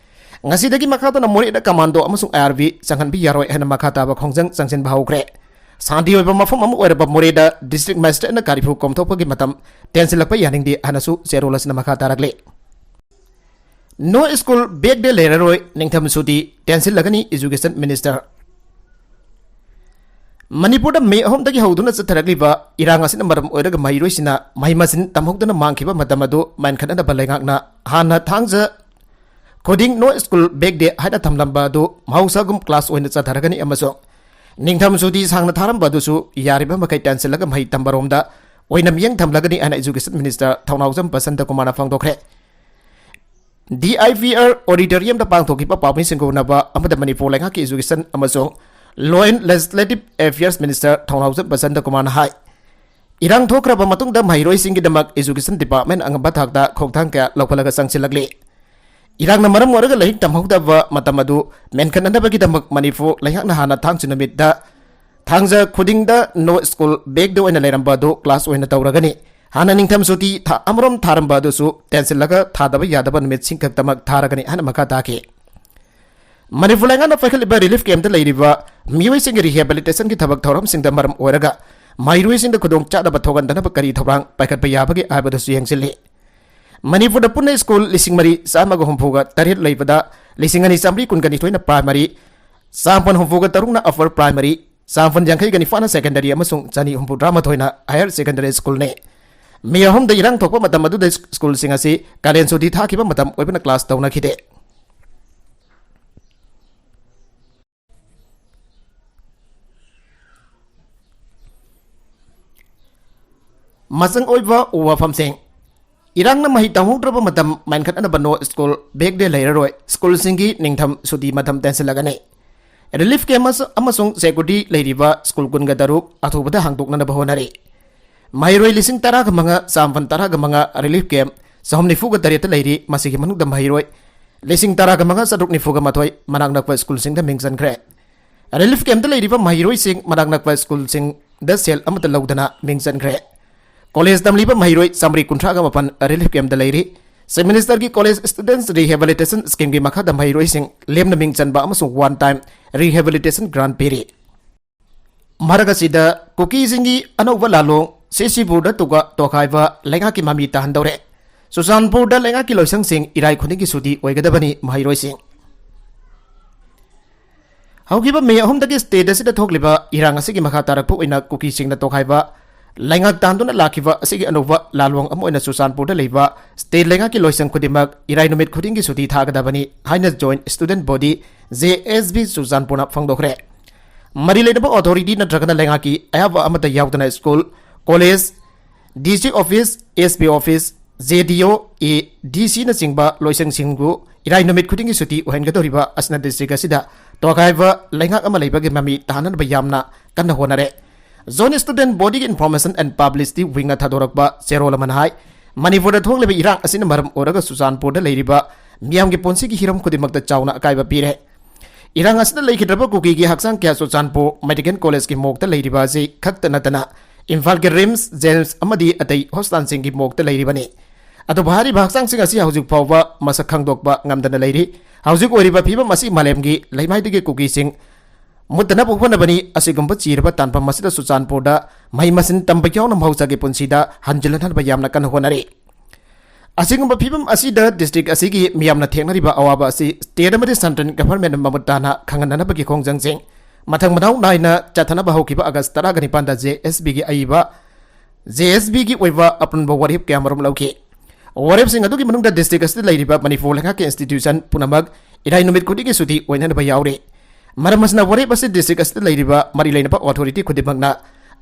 ꯉꯁꯤꯗꯒꯤ ꯃꯈꯥ ꯇꯥꯅ ꯃꯣꯔꯦꯗ ꯀꯃꯥꯟꯗꯣ ꯑꯃꯁꯨꯡ ꯑꯥꯏ ꯑꯥꯔ ꯕꯤ ꯆꯪꯍꯟꯕ ꯌꯥꯔꯣꯏ ꯍꯥꯏꯅ ꯃꯈꯥ ꯇꯥꯕ ꯈꯣꯡꯖꯪ ꯆꯪꯁꯤꯟꯕ ꯍꯧꯈ꯭ꯔꯦ꯫ ꯁꯥꯟꯇꯤ ꯑꯣꯏꯕ ꯃꯐꯝ ꯑꯃ ꯑꯣꯏꯔꯕ ꯃꯣꯔꯦꯗ ꯗꯤꯁꯇ꯭ꯔꯤꯛ ꯃꯦꯖꯤꯁꯇ꯭ꯔꯦꯠꯅ ꯀꯥꯔꯤꯐꯨ ꯀꯣꯝꯊꯣꯛꯄꯒꯤ ꯃꯇꯝ ꯇꯦꯟꯁꯤꯜꯂꯛꯄ ꯌꯥꯅꯤꯡꯗꯦ ꯍꯥꯏꯅꯁꯨ ꯆꯦꯔꯣꯜ ꯑꯁꯤꯅ ꯃꯈꯥ ꯇꯥꯔꯛꯂꯤ꯫ ꯅꯣ ꯁ꯭ꯀꯨꯜ ꯕꯦꯛ ꯗꯦ ꯂꯩꯔꯔꯣꯏ, ꯅꯤꯡꯊꯝ ꯁꯨꯇꯤ ꯇꯦꯟꯁꯤꯜꯂꯒꯅꯤ, ꯏꯖꯨꯀꯦꯁꯟ ꯃꯤꯅꯤꯁꯇꯔ꯫ ꯃꯅꯤꯄꯨꯔꯗ ꯃꯦ ꯑꯍꯨꯝꯗꯒꯤ ꯍꯧꯗꯨꯅ ꯆꯠꯊꯔꯛꯂꯤꯕ ꯏꯔꯥꯡ ꯑꯁꯤꯅ ꯃꯔꯝ ꯑꯣꯏꯔꯒ ꯃꯍꯩꯔꯣꯏꯁꯤꯡꯅ ꯃꯍꯩ ꯃꯁꯤꯡ ꯇꯝꯍꯧꯗꯅ ꯃꯥꯡꯈꯤꯕ ꯃꯇꯝ ꯑꯗꯨ ꯃꯦꯟꯈꯠꯅꯅꯕ ꯂꯩꯉꯥꯛꯅ ꯍꯥꯟꯅ ꯊꯥꯡꯖ ꯈꯨꯗꯤꯡ ꯅꯣ ꯁ꯭ꯀꯨꯜ ꯕꯦꯛ ꯗꯦ ꯍꯥꯏꯅ ꯊꯝꯂꯝꯕ ꯑꯗꯨ ꯃꯍꯧꯁꯥꯒꯨꯝ ꯀ꯭ꯂꯥꯁ ꯑꯣꯏꯅ ꯆꯠꯊꯔꯒꯅꯤ ꯑꯃꯁꯨꯡ ꯅꯤꯡꯊꯝ ꯁꯨꯇꯤ ꯁꯥꯡꯅ ꯊꯥꯔꯝꯕ ꯑꯗꯨꯁꯨ ꯌꯥꯔꯤꯕ ꯃꯈꯩ ꯇꯦꯟꯁꯤꯜꯂꯒ ꯃꯍꯩ ꯇꯝꯕꯔꯣꯝꯗ ꯑꯣꯏꯅ ꯃꯤꯠꯌꯦꯡ ꯊꯝꯂꯒꯅꯤ ꯍꯥꯏꯅ ꯏꯖꯨꯀꯦꯁꯟ ꯃꯤꯅꯤꯁꯇꯔ ꯊꯧꯅꯥꯎꯖꯝ ꯕꯁꯟꯇ ꯀꯨꯃꯥꯔꯅ ꯐꯣꯡꯗꯣꯛꯈ꯭ꯔꯦ꯫ ꯗꯤ ꯑꯥꯏ ꯄꯤ ꯑꯥꯔ ꯑꯣꯗꯤꯇꯣꯔꯤꯌꯝꯗ ꯄꯥꯡꯊꯣꯛꯈꯤꯕ ꯄꯥꯎꯃꯤꯁꯤꯡꯒ ꯎꯅꯕ ꯑꯃꯗ ꯃꯅꯤꯄꯨꯔ ꯂꯩꯉꯥꯛꯀꯤ ꯏꯖꯨꯀꯦꯁꯟ ꯑꯃꯁꯨꯡ law and legislative affairs minister Thounaojam Basanta ꯀꯨꯃꯥꯔꯅ ꯍꯥꯏ, ꯏꯔꯥꯡ ꯊꯣꯛꯈ꯭ꯔꯕ ꯃꯇꯨꯡꯗ ꯃꯍꯩꯔꯣꯏꯁꯤꯡꯒꯤꯗꯃꯛ ꯏꯖꯨꯀꯦꯁꯟ ꯗꯤꯄꯥꯔꯠꯃꯦꯟ ꯑꯉꯝꯕ ꯊꯥꯛꯇ ꯈꯣꯡꯊꯥꯡ ꯀꯌꯥ ꯂꯧꯈꯠꯂꯒ ꯆꯪꯁꯤꯜꯂꯛꯂꯤ꯫ ꯏꯔꯥꯡꯅ ꯃꯔꯝ ꯑꯣꯏꯔꯒ ꯂꯥꯏꯔꯤꯛ ꯇꯝꯍꯧꯗꯕ ꯃꯇꯝ ꯑꯗꯨ ꯃꯦꯟꯈꯠꯅꯅꯕꯒꯤꯗꯃꯛ ꯃꯅꯤꯄꯨꯔ ꯂꯩꯉꯥꯛꯅ ꯍꯥꯟꯅ ꯊꯥꯡꯖ ꯅꯨꯃꯤꯠꯇ, ꯊꯥꯡꯖ ꯈꯨꯗꯤꯡꯗ ꯅꯣ ꯁ꯭ꯀꯨꯜ ꯕꯦꯛ ꯗꯦ ꯑꯣꯏꯅ ꯂꯩꯔꯝꯕ ꯑꯗꯨ ꯀ꯭ꯂꯥꯁ ꯑꯣꯏꯅ ꯇꯧꯔꯒꯅꯤ꯫ ꯍꯥꯟꯅ ꯅꯤꯡꯊꯝ ꯁꯨꯇꯤ ꯊꯥ ꯑꯃꯔꯣꯝ ꯊꯥꯔꯝꯕ ꯑꯗꯨꯁꯨ ꯇꯦꯟꯁꯤꯜꯂꯒ ꯊꯥꯗꯕ ꯌꯥꯗꯕ ꯅꯨꯃꯤꯠꯁꯤꯡ ꯈꯛꯇꯃꯛ ꯊꯥꯔꯒꯅꯤ ꯍꯥꯏꯅ ꯃꯈꯥ ꯇꯥꯈꯤ꯫ ꯃꯅꯤꯄꯨꯔ ꯂꯩꯉꯥꯛꯅ ꯄꯥꯏꯈꯠꯂꯤꯕ ꯔꯤꯂꯤꯐ ꯀꯦꯝꯞꯇ ꯂꯩꯔꯤꯕ ꯃꯤꯑꯣꯏꯁꯤꯡꯒꯤ ꯔꯤꯍꯦꯕꯤꯂꯤꯇꯦꯁꯟꯒꯤ ꯊꯕꯛ ꯊꯧꯔꯝꯁꯤꯡꯗ ꯃꯔꯝ ꯑꯣꯏꯔꯒ ꯃꯍꯩꯔꯣꯏꯁꯤꯡꯗ ꯈꯨꯗꯣꯡ ꯆꯥꯗꯕ ꯊꯣꯛꯍꯟꯗꯅꯕ ꯀꯔꯤ ꯊꯧꯔꯥꯡ ꯄꯥꯏꯈꯠꯄ ꯌꯥꯕꯒꯦ ꯍꯥꯏꯕꯗꯨꯁꯨ ꯌꯦꯡꯁꯤꯜꯂꯤ꯫ ꯃꯅꯤꯄꯨꯔꯗ ꯄꯨꯟꯅ ꯁ꯭ꯀꯨꯜ ꯂꯤꯁꯤꯡ ꯃꯔꯤ ꯆꯥꯝꯃꯒ ꯍꯨꯝꯐꯨꯒ ꯇꯔꯦꯠ ꯂꯩꯕꯗ ꯂꯤꯁꯤꯡ ꯑꯅꯤ ꯆꯥꯝꯃꯔꯤ ꯀꯨꯟꯒ ꯅꯤꯊꯣꯏꯅ ꯄ꯭ꯔꯥꯏꯃꯔꯤ, ꯆꯥꯝꯃꯄꯟ ꯍꯨꯝꯐꯨꯒ ꯇꯔꯨꯛꯅ ꯑꯞꯄꯔ ꯄ꯭ꯔꯥꯏꯃꯔꯤ, ꯆꯥꯝꯃꯄꯟ ꯌꯥꯡꯈꯩꯒ ꯅꯤꯄꯥꯟꯅ ꯁꯦꯀꯦꯟꯗꯔꯤ ꯑꯃꯁꯨꯡ ꯆꯅꯤ ꯍꯨꯝꯐꯨꯇꯔꯥꯃꯥꯊꯣꯏꯅ ꯍꯥꯌꯔ ꯁꯦꯀꯦꯟꯗꯔꯤ ꯁ꯭ꯀꯨꯜꯅꯤ꯫ ꯃꯦ ꯑꯍꯨꯝꯗ ꯏꯔꯥꯡ ꯊꯣꯛꯄ ꯃꯇꯝ ꯑꯗꯨꯗ ꯁ꯭ꯀꯨꯜꯁꯤꯡ ꯑꯁꯤ ꯀꯥꯂꯦꯟ ꯁꯨꯇꯤ ꯊꯥꯈꯤꯕ ꯃꯇꯝ ꯑꯣꯏꯕꯅ ꯀ꯭ꯂꯥꯁ ꯇꯧꯅꯈꯤꯗꯦ꯫ ꯃꯆꯪ ꯑꯣꯏꯕ ꯋꯥꯐꯝꯁꯤꯡ꯫ ꯏꯔꯥꯡꯅ ꯃꯍꯩ ꯇꯝꯍꯧꯗ꯭ꯔꯕ ꯃꯇꯝ ꯃꯦꯟꯈꯠꯅꯅꯕ no school back day ꯂꯩꯔꯔꯣꯏ꯫ ꯁ꯭ꯀꯨꯜꯁꯤꯡꯒꯤ ꯅꯤꯡꯊꯝ ꯁꯨꯇꯤ ꯃꯇꯝ ꯇꯦꯟꯁꯤꯜꯂꯒꯅꯤ꯫ ꯔꯤꯂꯤꯐ ꯀꯦꯝꯞ ꯑꯃꯁꯨꯡ ꯁꯦꯀ꯭ꯌꯨꯔꯤꯇꯤ ꯂꯩꯔꯤꯕ ꯁ꯭ꯀꯨꯜ ꯀꯨꯟꯒ ꯇꯔꯨꯛ ꯑꯊꯨꯕꯗ ꯍꯥꯡꯗꯣꯛꯅꯅꯕ ꯍꯣꯠꯅꯔꯤ꯫ ꯃꯍꯩꯔꯣꯏ ꯂꯤꯁꯤꯡ ꯇꯔꯥꯒ ꯃꯉꯥ ꯆꯥꯝꯃꯄꯟ ꯇꯔꯥꯒ ꯃꯉꯥ ꯔꯤꯂꯤꯐ ꯀꯦꯝꯞ ꯆꯍꯨꯝ ꯅꯤꯐꯨꯒ ꯇꯔꯦꯠꯇ ꯂꯩꯔꯤ꯫ ꯃꯁꯤꯒꯤ ꯃꯅꯨꯡꯗ ꯃꯍꯩꯔꯣꯏ ꯂꯤꯁꯤꯡ ꯇꯔꯥꯒ ꯃꯉꯥ ꯆꯥꯇ꯭ꯔꯨꯛ ꯅꯤꯐꯨꯒ ꯃꯥꯊꯣꯏ ꯃꯅꯥꯛ ꯅꯛꯄ ꯁ꯭ꯀꯨꯜꯁꯤꯡꯗ ꯃꯤꯡ ꯆꯟꯈ꯭ꯔꯦ꯫ ꯔꯤꯂꯤꯐ ꯀꯦꯝꯞꯇ ꯂꯩꯔꯤꯕ ꯃꯍꯩꯔꯣꯏꯁꯤꯡ ꯃꯅꯥꯛ ꯅꯛꯄ ꯁ꯭ꯀꯨꯜꯁꯤꯡꯗ ꯁꯦꯜ ꯑꯃꯠꯇ ꯂꯧꯗꯅ ꯃꯤꯡ ꯆꯟꯈ꯭ꯔꯦ꯫ ꯀꯣꯂꯦꯖ ꯇꯝꯂꯤꯕ ꯃꯍꯩꯔꯣꯏ ꯆꯥꯃꯔꯤ ꯀꯨꯟꯊ꯭ꯔꯥꯒ ꯃꯥꯄꯟ ꯔꯤꯂꯤꯐ ꯀꯦꯝꯞꯇ ꯂꯩꯔꯤ꯫ ꯆꯤꯐ ꯃꯤꯅꯤꯁꯇꯔꯒꯤ ꯀꯣꯂꯦꯖ ꯁ꯭ꯇꯨꯗꯦꯟꯠꯁ ꯔꯤꯍꯦꯕꯤꯂꯤꯇꯦꯁꯟ ꯁ꯭ꯀꯤꯝꯒꯤ ꯃꯈꯥꯗ ꯃꯍꯩꯔꯣꯏꯁꯤꯡ ꯂꯦꯝꯅ ꯃꯤꯡ ꯆꯟꯕ ꯑꯃꯁꯨꯡ ꯋꯥꯟ ꯇꯥꯏꯝ ꯔꯤꯍꯦꯕꯤꯂꯤꯇꯦꯁꯟ ꯒ꯭ꯔꯥꯟꯠ ꯄꯤꯔꯤ꯫ ꯃꯔꯛ ꯑꯁꯤꯗ ꯀꯨꯀꯤꯁꯤꯡꯒꯤ ꯑꯅꯧꯕ ꯂꯥꯂꯣꯡ ꯁꯤꯁꯤꯄꯨꯔꯗ ꯇꯨꯒ ꯇꯣꯈꯥꯏꯕ ꯂꯩꯉꯥꯛꯀꯤ ꯃꯃꯤ ꯇꯥꯍꯟꯗꯧꯔꯦ꯫ ꯆꯨꯔꯆꯥꯟꯄꯨꯔꯗ ꯂꯩꯉꯥꯛꯀꯤ ꯂꯣꯏꯁꯪꯁꯤꯡ ꯏꯔꯥꯏ ꯈꯨꯗꯤꯡꯒꯤ ꯁꯨꯇꯤ ꯑꯣꯏꯒꯗꯕꯅꯤ꯫ ꯃꯍꯩꯔꯣꯏꯁꯤꯡ ꯍꯧꯈꯤꯕ ꯃꯦ ꯑꯍꯨꯝꯗꯒꯤ ꯁ꯭ꯇꯦꯠ ꯑꯁꯤꯗ ꯊꯣꯛꯂꯤꯕ ꯏꯔꯥꯡ ꯑꯁꯤꯒꯤ ꯃꯈꯥ ꯇꯥꯔꯛꯄ ꯑꯣꯏꯅ ꯀꯨꯀꯤꯁꯤꯡꯅ ꯇꯣꯈꯥꯏꯕ ꯂꯩꯉꯥꯛ ꯇꯥꯟꯗꯨꯅ ꯂꯥꯛꯈꯤꯕ ꯑꯁꯤꯒꯤ ꯑꯅꯧꯕ ꯂꯥꯂꯣꯡ ꯑꯃ ꯑꯣꯏꯅ ꯆꯨꯔꯆꯥꯟꯄꯨꯔꯗ ꯂꯩꯕ ꯁ꯭ꯇꯦꯠ ꯂꯩꯉꯥꯛꯀꯤ ꯂꯣꯏꯁꯪ ꯈꯨꯗꯤꯡꯃꯛ ꯏꯔꯥꯏ ꯅꯨꯃꯤꯠ ꯈꯨꯗꯤꯡꯒꯤ ꯁꯨꯇꯤ ꯊꯥꯒꯗꯕꯅꯤ ꯍꯥꯏꯅ joint student body, J S B, ꯆꯨꯔꯆꯥꯟꯄꯨꯔꯅ ꯐꯣꯡꯗꯣꯛꯈ꯭ꯔꯦ꯫ ꯃꯔꯤ ꯂꯩꯅꯕ ꯑꯣꯊꯣꯔꯤꯇꯤ ꯅꯠꯇ꯭ꯔꯒꯅ ꯂꯩꯉꯥꯛꯀꯤ ꯑꯌꯥꯕ ꯑꯃꯠꯇ ꯌꯥꯎꯗꯅ school, college, D C office, S P office, J D O, A ꯗꯤ ꯁꯤꯅꯆꯤꯡꯕ ꯂꯣꯏꯁꯪꯁꯤꯡꯕꯨ ꯏꯔꯥꯏ ꯅꯨꯃꯤꯠ ꯈꯨꯗꯤꯡꯒꯤ ꯁꯨꯇꯤ ꯑꯣꯏꯍꯟꯒꯗꯧꯔꯤꯕ ꯑꯁꯤꯅ ꯗꯤꯁꯇ꯭ꯔꯤꯛ ꯑꯁꯤꯗ ꯇꯣꯈꯥꯏꯕ ꯂꯩꯉꯥꯛ ꯑꯃ ꯂꯩꯕꯒꯤ ꯃꯃꯤ ꯇꯥꯍꯟꯅꯕ ꯌꯥꯝꯅ ꯀꯟꯅ ꯍꯣꯠꯅꯔꯦ꯫ ꯖꯣꯏꯟꯠ ꯁ꯭ꯇꯨꯗꯦꯟꯠ ꯕꯣꯗꯤꯒꯤ ꯏꯟꯐꯣꯔꯃꯦꯁꯟ ꯑꯦꯟ ꯄꯕ꯭ꯂꯤꯁꯤꯇꯤ ꯋꯤꯡꯅ ꯊꯥꯗꯣꯔꯛꯄ ꯆꯦꯔꯣꯜ ꯑꯃꯅ ꯍꯥꯏ, ꯃꯅꯤꯄꯨꯔꯗ ꯊꯣꯛꯂꯤꯕ ꯏꯔꯥꯡ ꯑꯁꯤꯅ ꯃꯔꯝ ꯑꯣꯏꯔꯒ ꯆꯨꯔꯆꯥꯟꯄꯨꯔꯗ ꯂꯩꯔꯤꯕ ꯃꯤꯌꯥꯝꯒꯤ ꯄꯨꯟꯁꯤꯒꯤ ꯍꯤꯔꯝ ꯈꯨꯗꯤꯡꯃꯛꯇ ꯆꯥꯎꯅ ꯑꯀꯥꯏꯕ ꯄꯤꯔꯦ꯫ ꯏꯔꯥꯡ ꯑꯁꯤꯗ ꯂꯩꯈꯤꯗ꯭ꯔꯕ ꯀꯨꯀꯤꯒꯤ ꯍꯛꯆꯥꯡ ꯀꯌꯥ ꯆꯨꯔꯆꯥꯟꯄꯨꯔ ꯃꯦꯗꯤꯀꯦꯜ ꯀꯣꯂꯦꯖꯀꯤ ꯃꯣꯔꯒꯇ ꯂꯩꯔꯤꯕ ꯑꯁꯤ ꯈꯛꯇ ꯅꯠꯇꯅ ꯏꯝꯐꯥꯜꯒꯤ ꯔꯤꯝꯁ, ꯖꯦꯝꯁ ꯑꯃꯗꯤ ꯑꯇꯩ ꯍꯣꯁꯄꯤꯇꯥꯜꯁꯤꯡꯒꯤ ꯃꯣꯔꯒꯇ ꯂꯩꯔꯤꯕꯅꯤ꯫ ꯑꯗꯨꯕꯨ ꯍꯥꯏꯔꯤꯕ ꯍꯛꯆꯥꯡꯁꯤꯡ ꯑꯁꯤ ꯍꯧꯖꯤꯛ ꯐꯥꯎꯕ ꯃꯁꯛ ꯈꯪꯗꯣꯛꯄ ꯉꯝꯗꯅ ꯂꯩꯔꯤ꯫ ꯍꯧꯖꯤꯛ ꯑꯣꯏꯔꯤꯕ ꯐꯤꯕꯝ ꯑꯁꯤ ꯃꯥꯂꯦꯝꯒꯤ ꯂꯩꯃꯥꯏꯗꯒꯤ ꯀꯨꯀꯤꯁꯤꯡ ꯃꯨꯠꯇꯅꯕ ꯍꯣꯠꯅꯕꯅꯤ꯫ ꯑꯁꯤꯒꯨꯝꯕ ꯆꯤꯔꯕ ꯇꯥꯟꯐꯝ ꯑꯁꯤꯗ ꯆꯨꯔꯆꯥꯟꯄꯨꯔꯗ ꯃꯍꯩ ꯃꯁꯤꯡ ꯇꯝꯕ ꯌꯥꯎꯅ ꯃꯍꯧꯁꯥꯒꯤ ꯄꯨꯟꯁꯤꯗ ꯍꯟꯖꯤꯜꯍꯟꯅꯕ ꯌꯥꯝꯅ ꯀꯟꯅ ꯍꯣꯠꯅꯔꯤ꯫ ꯑꯁꯤꯒꯨꯝꯕ ꯐꯤꯕꯝ ꯑꯁꯤꯗ ꯗꯤꯁꯇ꯭ꯔꯤꯛ ꯑꯁꯤꯒꯤ ꯃꯤꯌꯥꯝꯅ ꯊꯦꯡꯅꯔꯤꯕ ꯑꯋꯥꯕ ꯑꯁꯤ ꯁ꯭ꯇꯦꯠ ꯑꯃꯗꯤ ꯁꯦꯟꯇ꯭ꯔꯦꯜ ꯒꯚꯔꯟꯃꯦꯟꯠꯅ ꯃꯃꯨꯠ ꯇꯥꯅ ꯈꯪꯍꯟꯅꯅꯕꯒꯤ ꯈꯣꯡꯖꯪꯁꯤꯡ ꯃꯊꯪ ꯃꯅꯥꯎ ꯅꯥꯏꯅ ꯆꯠꯊꯅꯕ ꯍꯧꯈꯤꯕ ꯑꯥꯒꯁ ꯇꯔꯥꯒ ꯅꯤꯄꯥꯟꯗ ꯖꯦ ꯑꯦꯁ ꯕꯤꯒꯤ ꯑꯏꯕ, ꯖꯦ ꯑꯦꯁ ꯕꯤꯒꯤ ꯑꯣꯏꯕ ꯑꯄꯨꯟꯕ ꯋꯥꯔꯦꯞ ꯀꯌꯥ ꯃꯔꯨꯝ ꯂꯧꯈꯤ꯫ ꯋꯥꯔꯦꯞꯁꯤꯡ ꯑꯗꯨꯒꯤ ꯃꯅꯨꯡꯗ ꯗꯤꯁꯇ꯭ꯔꯤꯛ ꯑꯁꯤꯗ ꯂꯩꯔꯤꯕ ꯃꯅꯤꯄꯨꯔ ꯂꯩꯉꯥꯛꯀꯤ ꯏꯟꯁꯇꯤꯇ꯭ꯌꯨꯁꯟ ꯄꯨꯝꯅꯃꯛ ꯏꯔꯥꯏ ꯅꯨꯃꯤꯠ ꯈꯨꯗꯤꯡꯒꯤ ꯁꯨꯇꯤ ꯑꯣꯏꯅꯅꯕ ꯌꯥꯎꯔꯤ꯫ ꯃꯔꯝ ꯑꯁꯤꯅ ꯋꯥꯔꯦꯞ ꯑꯁꯤ ꯗꯤꯁꯇ꯭ꯔꯤꯛ ꯑꯁꯤꯗ ꯂꯩꯔꯤꯕ ꯃꯔꯤ ꯂꯩꯅꯕ ꯑꯣꯊꯣꯔꯤꯇꯤ ꯈꯨꯗꯤꯡꯃꯛꯅ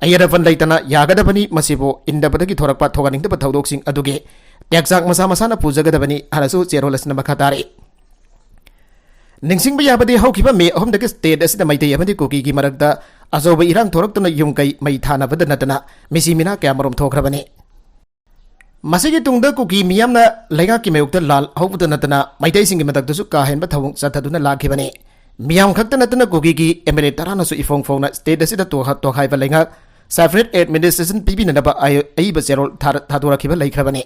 ꯑꯌꯦꯠ ꯑꯄꯟ ꯂꯩꯇꯅ ꯌꯥꯒꯗꯕꯅꯤ꯫ ꯃꯁꯤꯕꯨ ꯏꯟꯗꯕꯗꯒꯤ ꯊꯣꯔꯛꯄ ꯊꯣꯛꯍꯟꯅꯤꯡꯗꯕ ꯊꯧꯗꯣꯛꯁꯤꯡ ꯑꯗꯨꯒꯤ ꯇꯦꯛꯆꯥꯛ ꯃꯁꯥ ꯃꯁꯥꯅ ꯄꯨꯖꯒꯗꯕꯅꯤ ꯍꯥꯏꯅꯁꯨ ꯆꯦꯔꯣꯜ ꯑꯁꯤꯅ ꯃꯈꯥ ꯇꯥꯔꯤ꯫ ꯅꯤꯡꯁꯤꯡꯕ ꯌꯥꯕꯗꯤ ꯍꯧꯈꯤꯕ ꯃꯦ ꯑꯍꯨꯝꯗꯒꯤ ꯁ꯭ꯇꯦꯠ ꯑꯁꯤꯗ ꯃꯩꯇꯩ ꯑꯃꯗꯤ ꯀꯨꯀꯤꯒꯤ ꯃꯔꯛꯇ ꯑꯆꯧꯕ ꯏꯔꯥꯡ ꯊꯣꯔꯛꯇꯨꯅ ꯌꯨꯝ ꯀꯩ ꯃꯩ ꯊꯥꯅꯕꯗ ꯅꯠꯇꯅ ꯃꯤꯁꯤ ꯃꯤꯅꯥ ꯀꯌꯥ ꯃꯔꯨꯝ ꯊꯣꯛꯈ꯭ꯔꯕꯅꯤ꯫ ꯃꯁꯤꯒꯤ ꯇꯨꯡꯗ ꯀꯨꯀꯤ ꯃꯤꯌꯥꯝꯅ ꯂꯩꯉꯥꯛꯀꯤ ꯃꯥꯌꯣꯛꯇ ꯂꯥꯜ ꯍꯧꯕꯗ ꯅꯠꯇꯅ ꯃꯩꯇꯩꯁꯤꯡꯒꯤ ꯃꯊꯛꯇꯁꯨ ꯀꯥ ꯍꯦꯟꯕ ꯊꯧꯑꯣꯡ ꯆꯠꯊꯗꯨꯅ ꯂꯥꯛꯈꯤꯕꯅꯤ꯫ ꯃꯤꯌꯥꯝ ꯈꯛꯇ ꯅꯠꯇꯅ ꯀꯨꯀꯤꯒꯤ ꯑꯦꯝ ꯑꯦꯜ ꯑꯦ ꯇꯔꯥꯅꯁꯨ ꯏꯐꯣꯡ ꯐꯣꯡꯅ ꯁ꯭ꯇꯦꯠ ꯑꯁꯤꯗ ꯇꯣꯈꯥ-, ꯇꯣꯈꯥꯏꯕ ꯂꯩꯉꯥꯛ separate administration ꯄꯤꯕꯤꯅꯅꯕ ꯑꯌ-, ꯑꯏꯕ ꯆꯦꯔꯣꯜ ꯊꯥꯔ-, ꯊꯥꯗꯣꯔꯛꯈꯤꯕ ꯂꯩꯈ꯭ꯔꯕꯅꯤ꯫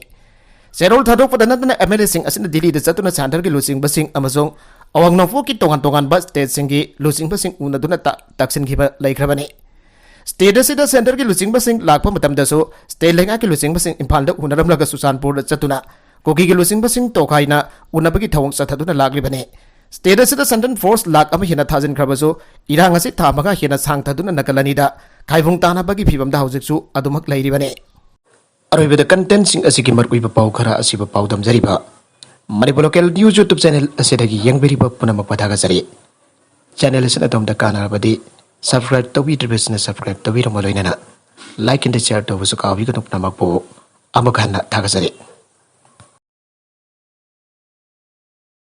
ꯆꯦꯔꯣꯜ ꯊꯥꯗꯣꯛꯄꯗ ꯅꯠꯇꯅ ꯑꯦꯝ ꯑꯦꯜ ꯑꯦꯁꯤꯡ ꯑꯁꯤꯅ ꯗꯤꯜꯂꯤꯗ ꯆꯠꯇꯨꯅ ꯁꯦꯟꯇꯔꯒꯤ ꯂꯨꯆꯤꯡꯕꯁꯤꯡ ꯑꯃꯁꯨꯡ ꯑꯋꯥꯡ ꯅꯣꯡꯄꯣꯛꯀꯤ ꯇꯣꯉꯥꯟ ꯇꯣꯉꯥꯟꯕ ꯁ꯭ꯇꯦꯠꯁꯤꯡꯒꯤ ꯂꯨꯆꯤꯡꯕꯁꯤꯡ ꯎꯅꯗꯨꯅ ꯇ-, ꯇꯛꯁꯤꯟꯈꯤꯕ ꯂꯩꯈ꯭ꯔꯕꯅꯤ꯫ ꯁ꯭ꯇꯦꯠ ꯑꯁꯤꯗ ꯁꯦꯟꯇꯔꯒꯤ ꯂꯨꯆꯤꯡꯕꯁꯤꯡ ꯂꯥꯛꯄ ꯃꯇꯝꯗꯁꯨ ꯁ꯭ꯇꯦꯠ ꯂꯩꯉꯥꯛꯀꯤ ꯂꯨꯆꯤꯡꯕꯁꯤꯡ ꯏꯝꯐꯥꯜꯗ ꯎꯅꯔꯝꯂꯒ ꯆꯨꯔꯆꯥꯟꯄꯨꯔꯗ ꯆꯠꯇꯨꯅ ꯀꯨꯀꯤꯒꯤ ꯂꯨꯆꯤꯡꯕꯁꯤꯡ ꯇꯣꯈꯥꯏꯅ ꯎꯅꯕꯒꯤ ꯊꯧꯑꯣꯡ ꯆꯠꯊꯗꯨꯅ ꯂꯥꯛꯂꯤꯕꯅꯤ꯫ ꯁ꯭ꯇꯦꯠ ꯑꯁꯤꯗ ꯁꯦꯟꯇ꯭ꯔꯦꯜ ꯐꯣꯔꯁ ꯂꯥꯈ ꯑꯃ ꯍꯦꯟꯅ ꯊꯥꯖꯤꯟꯈ꯭ꯔꯕꯁꯨ ꯏꯔꯥꯡ ꯑꯁꯤ ꯊꯥ ꯃꯉꯥ ꯍꯦꯟꯅ ꯁꯥꯡꯊꯗꯨꯅ ꯅꯥꯀꯜ ꯑꯅꯤꯗ ꯈꯥꯏꯕꯨꯡ ꯇꯥꯅꯕꯒꯤ ꯐꯤꯕꯝꯗ ꯍꯧꯖꯤꯛꯁꯨ ꯑꯗꯨꯃꯛ ꯂꯩꯔꯤꯕꯅꯤ꯫ ꯑꯔꯣꯏꯕꯗ ꯀꯟꯇꯦꯟꯁꯤꯡ ꯑꯁꯤꯒꯤ ꯃꯔꯨꯑꯣꯏꯕ ꯄꯥꯎ ꯈꯔ ꯑꯁꯤꯕꯨ ꯄꯥꯎꯗꯝꯖꯔꯤꯕ Manipur local news YouTube channel ꯑꯁꯤꯗꯒꯤ ꯌꯦꯡꯕꯤꯔꯤꯕ ꯄꯨꯝꯅꯃꯛꯄꯨ ꯊꯥꯒꯠꯆꯔꯤ꯫ ꯆꯦꯅꯦꯜ ꯑꯁꯤꯅ ꯑꯗꯣꯝꯗ ꯀꯥꯟꯅꯔꯕꯗꯤ ꯁꯕꯁꯀ꯭ꯔꯥꯏꯕ ꯇꯧꯕꯤꯗ꯭ꯔꯤꯕꯁꯤꯡꯅ ꯁꯕꯁꯀ꯭ꯔꯥꯏꯕ ꯇꯧꯕꯤꯔꯝꯕ ꯂꯣꯏꯅꯅ ꯂꯥꯏꯛ ꯑꯃꯗꯤ ꯁꯤꯌꯔ ꯇꯧꯕꯁꯨ ꯀꯥꯎꯕꯤꯒꯅꯨ꯫ ꯄꯨꯝꯅꯃꯛꯄꯨ ꯑꯃꯨꯛ ꯍꯟꯅ ꯊꯥꯒꯠꯆꯔꯤ꯫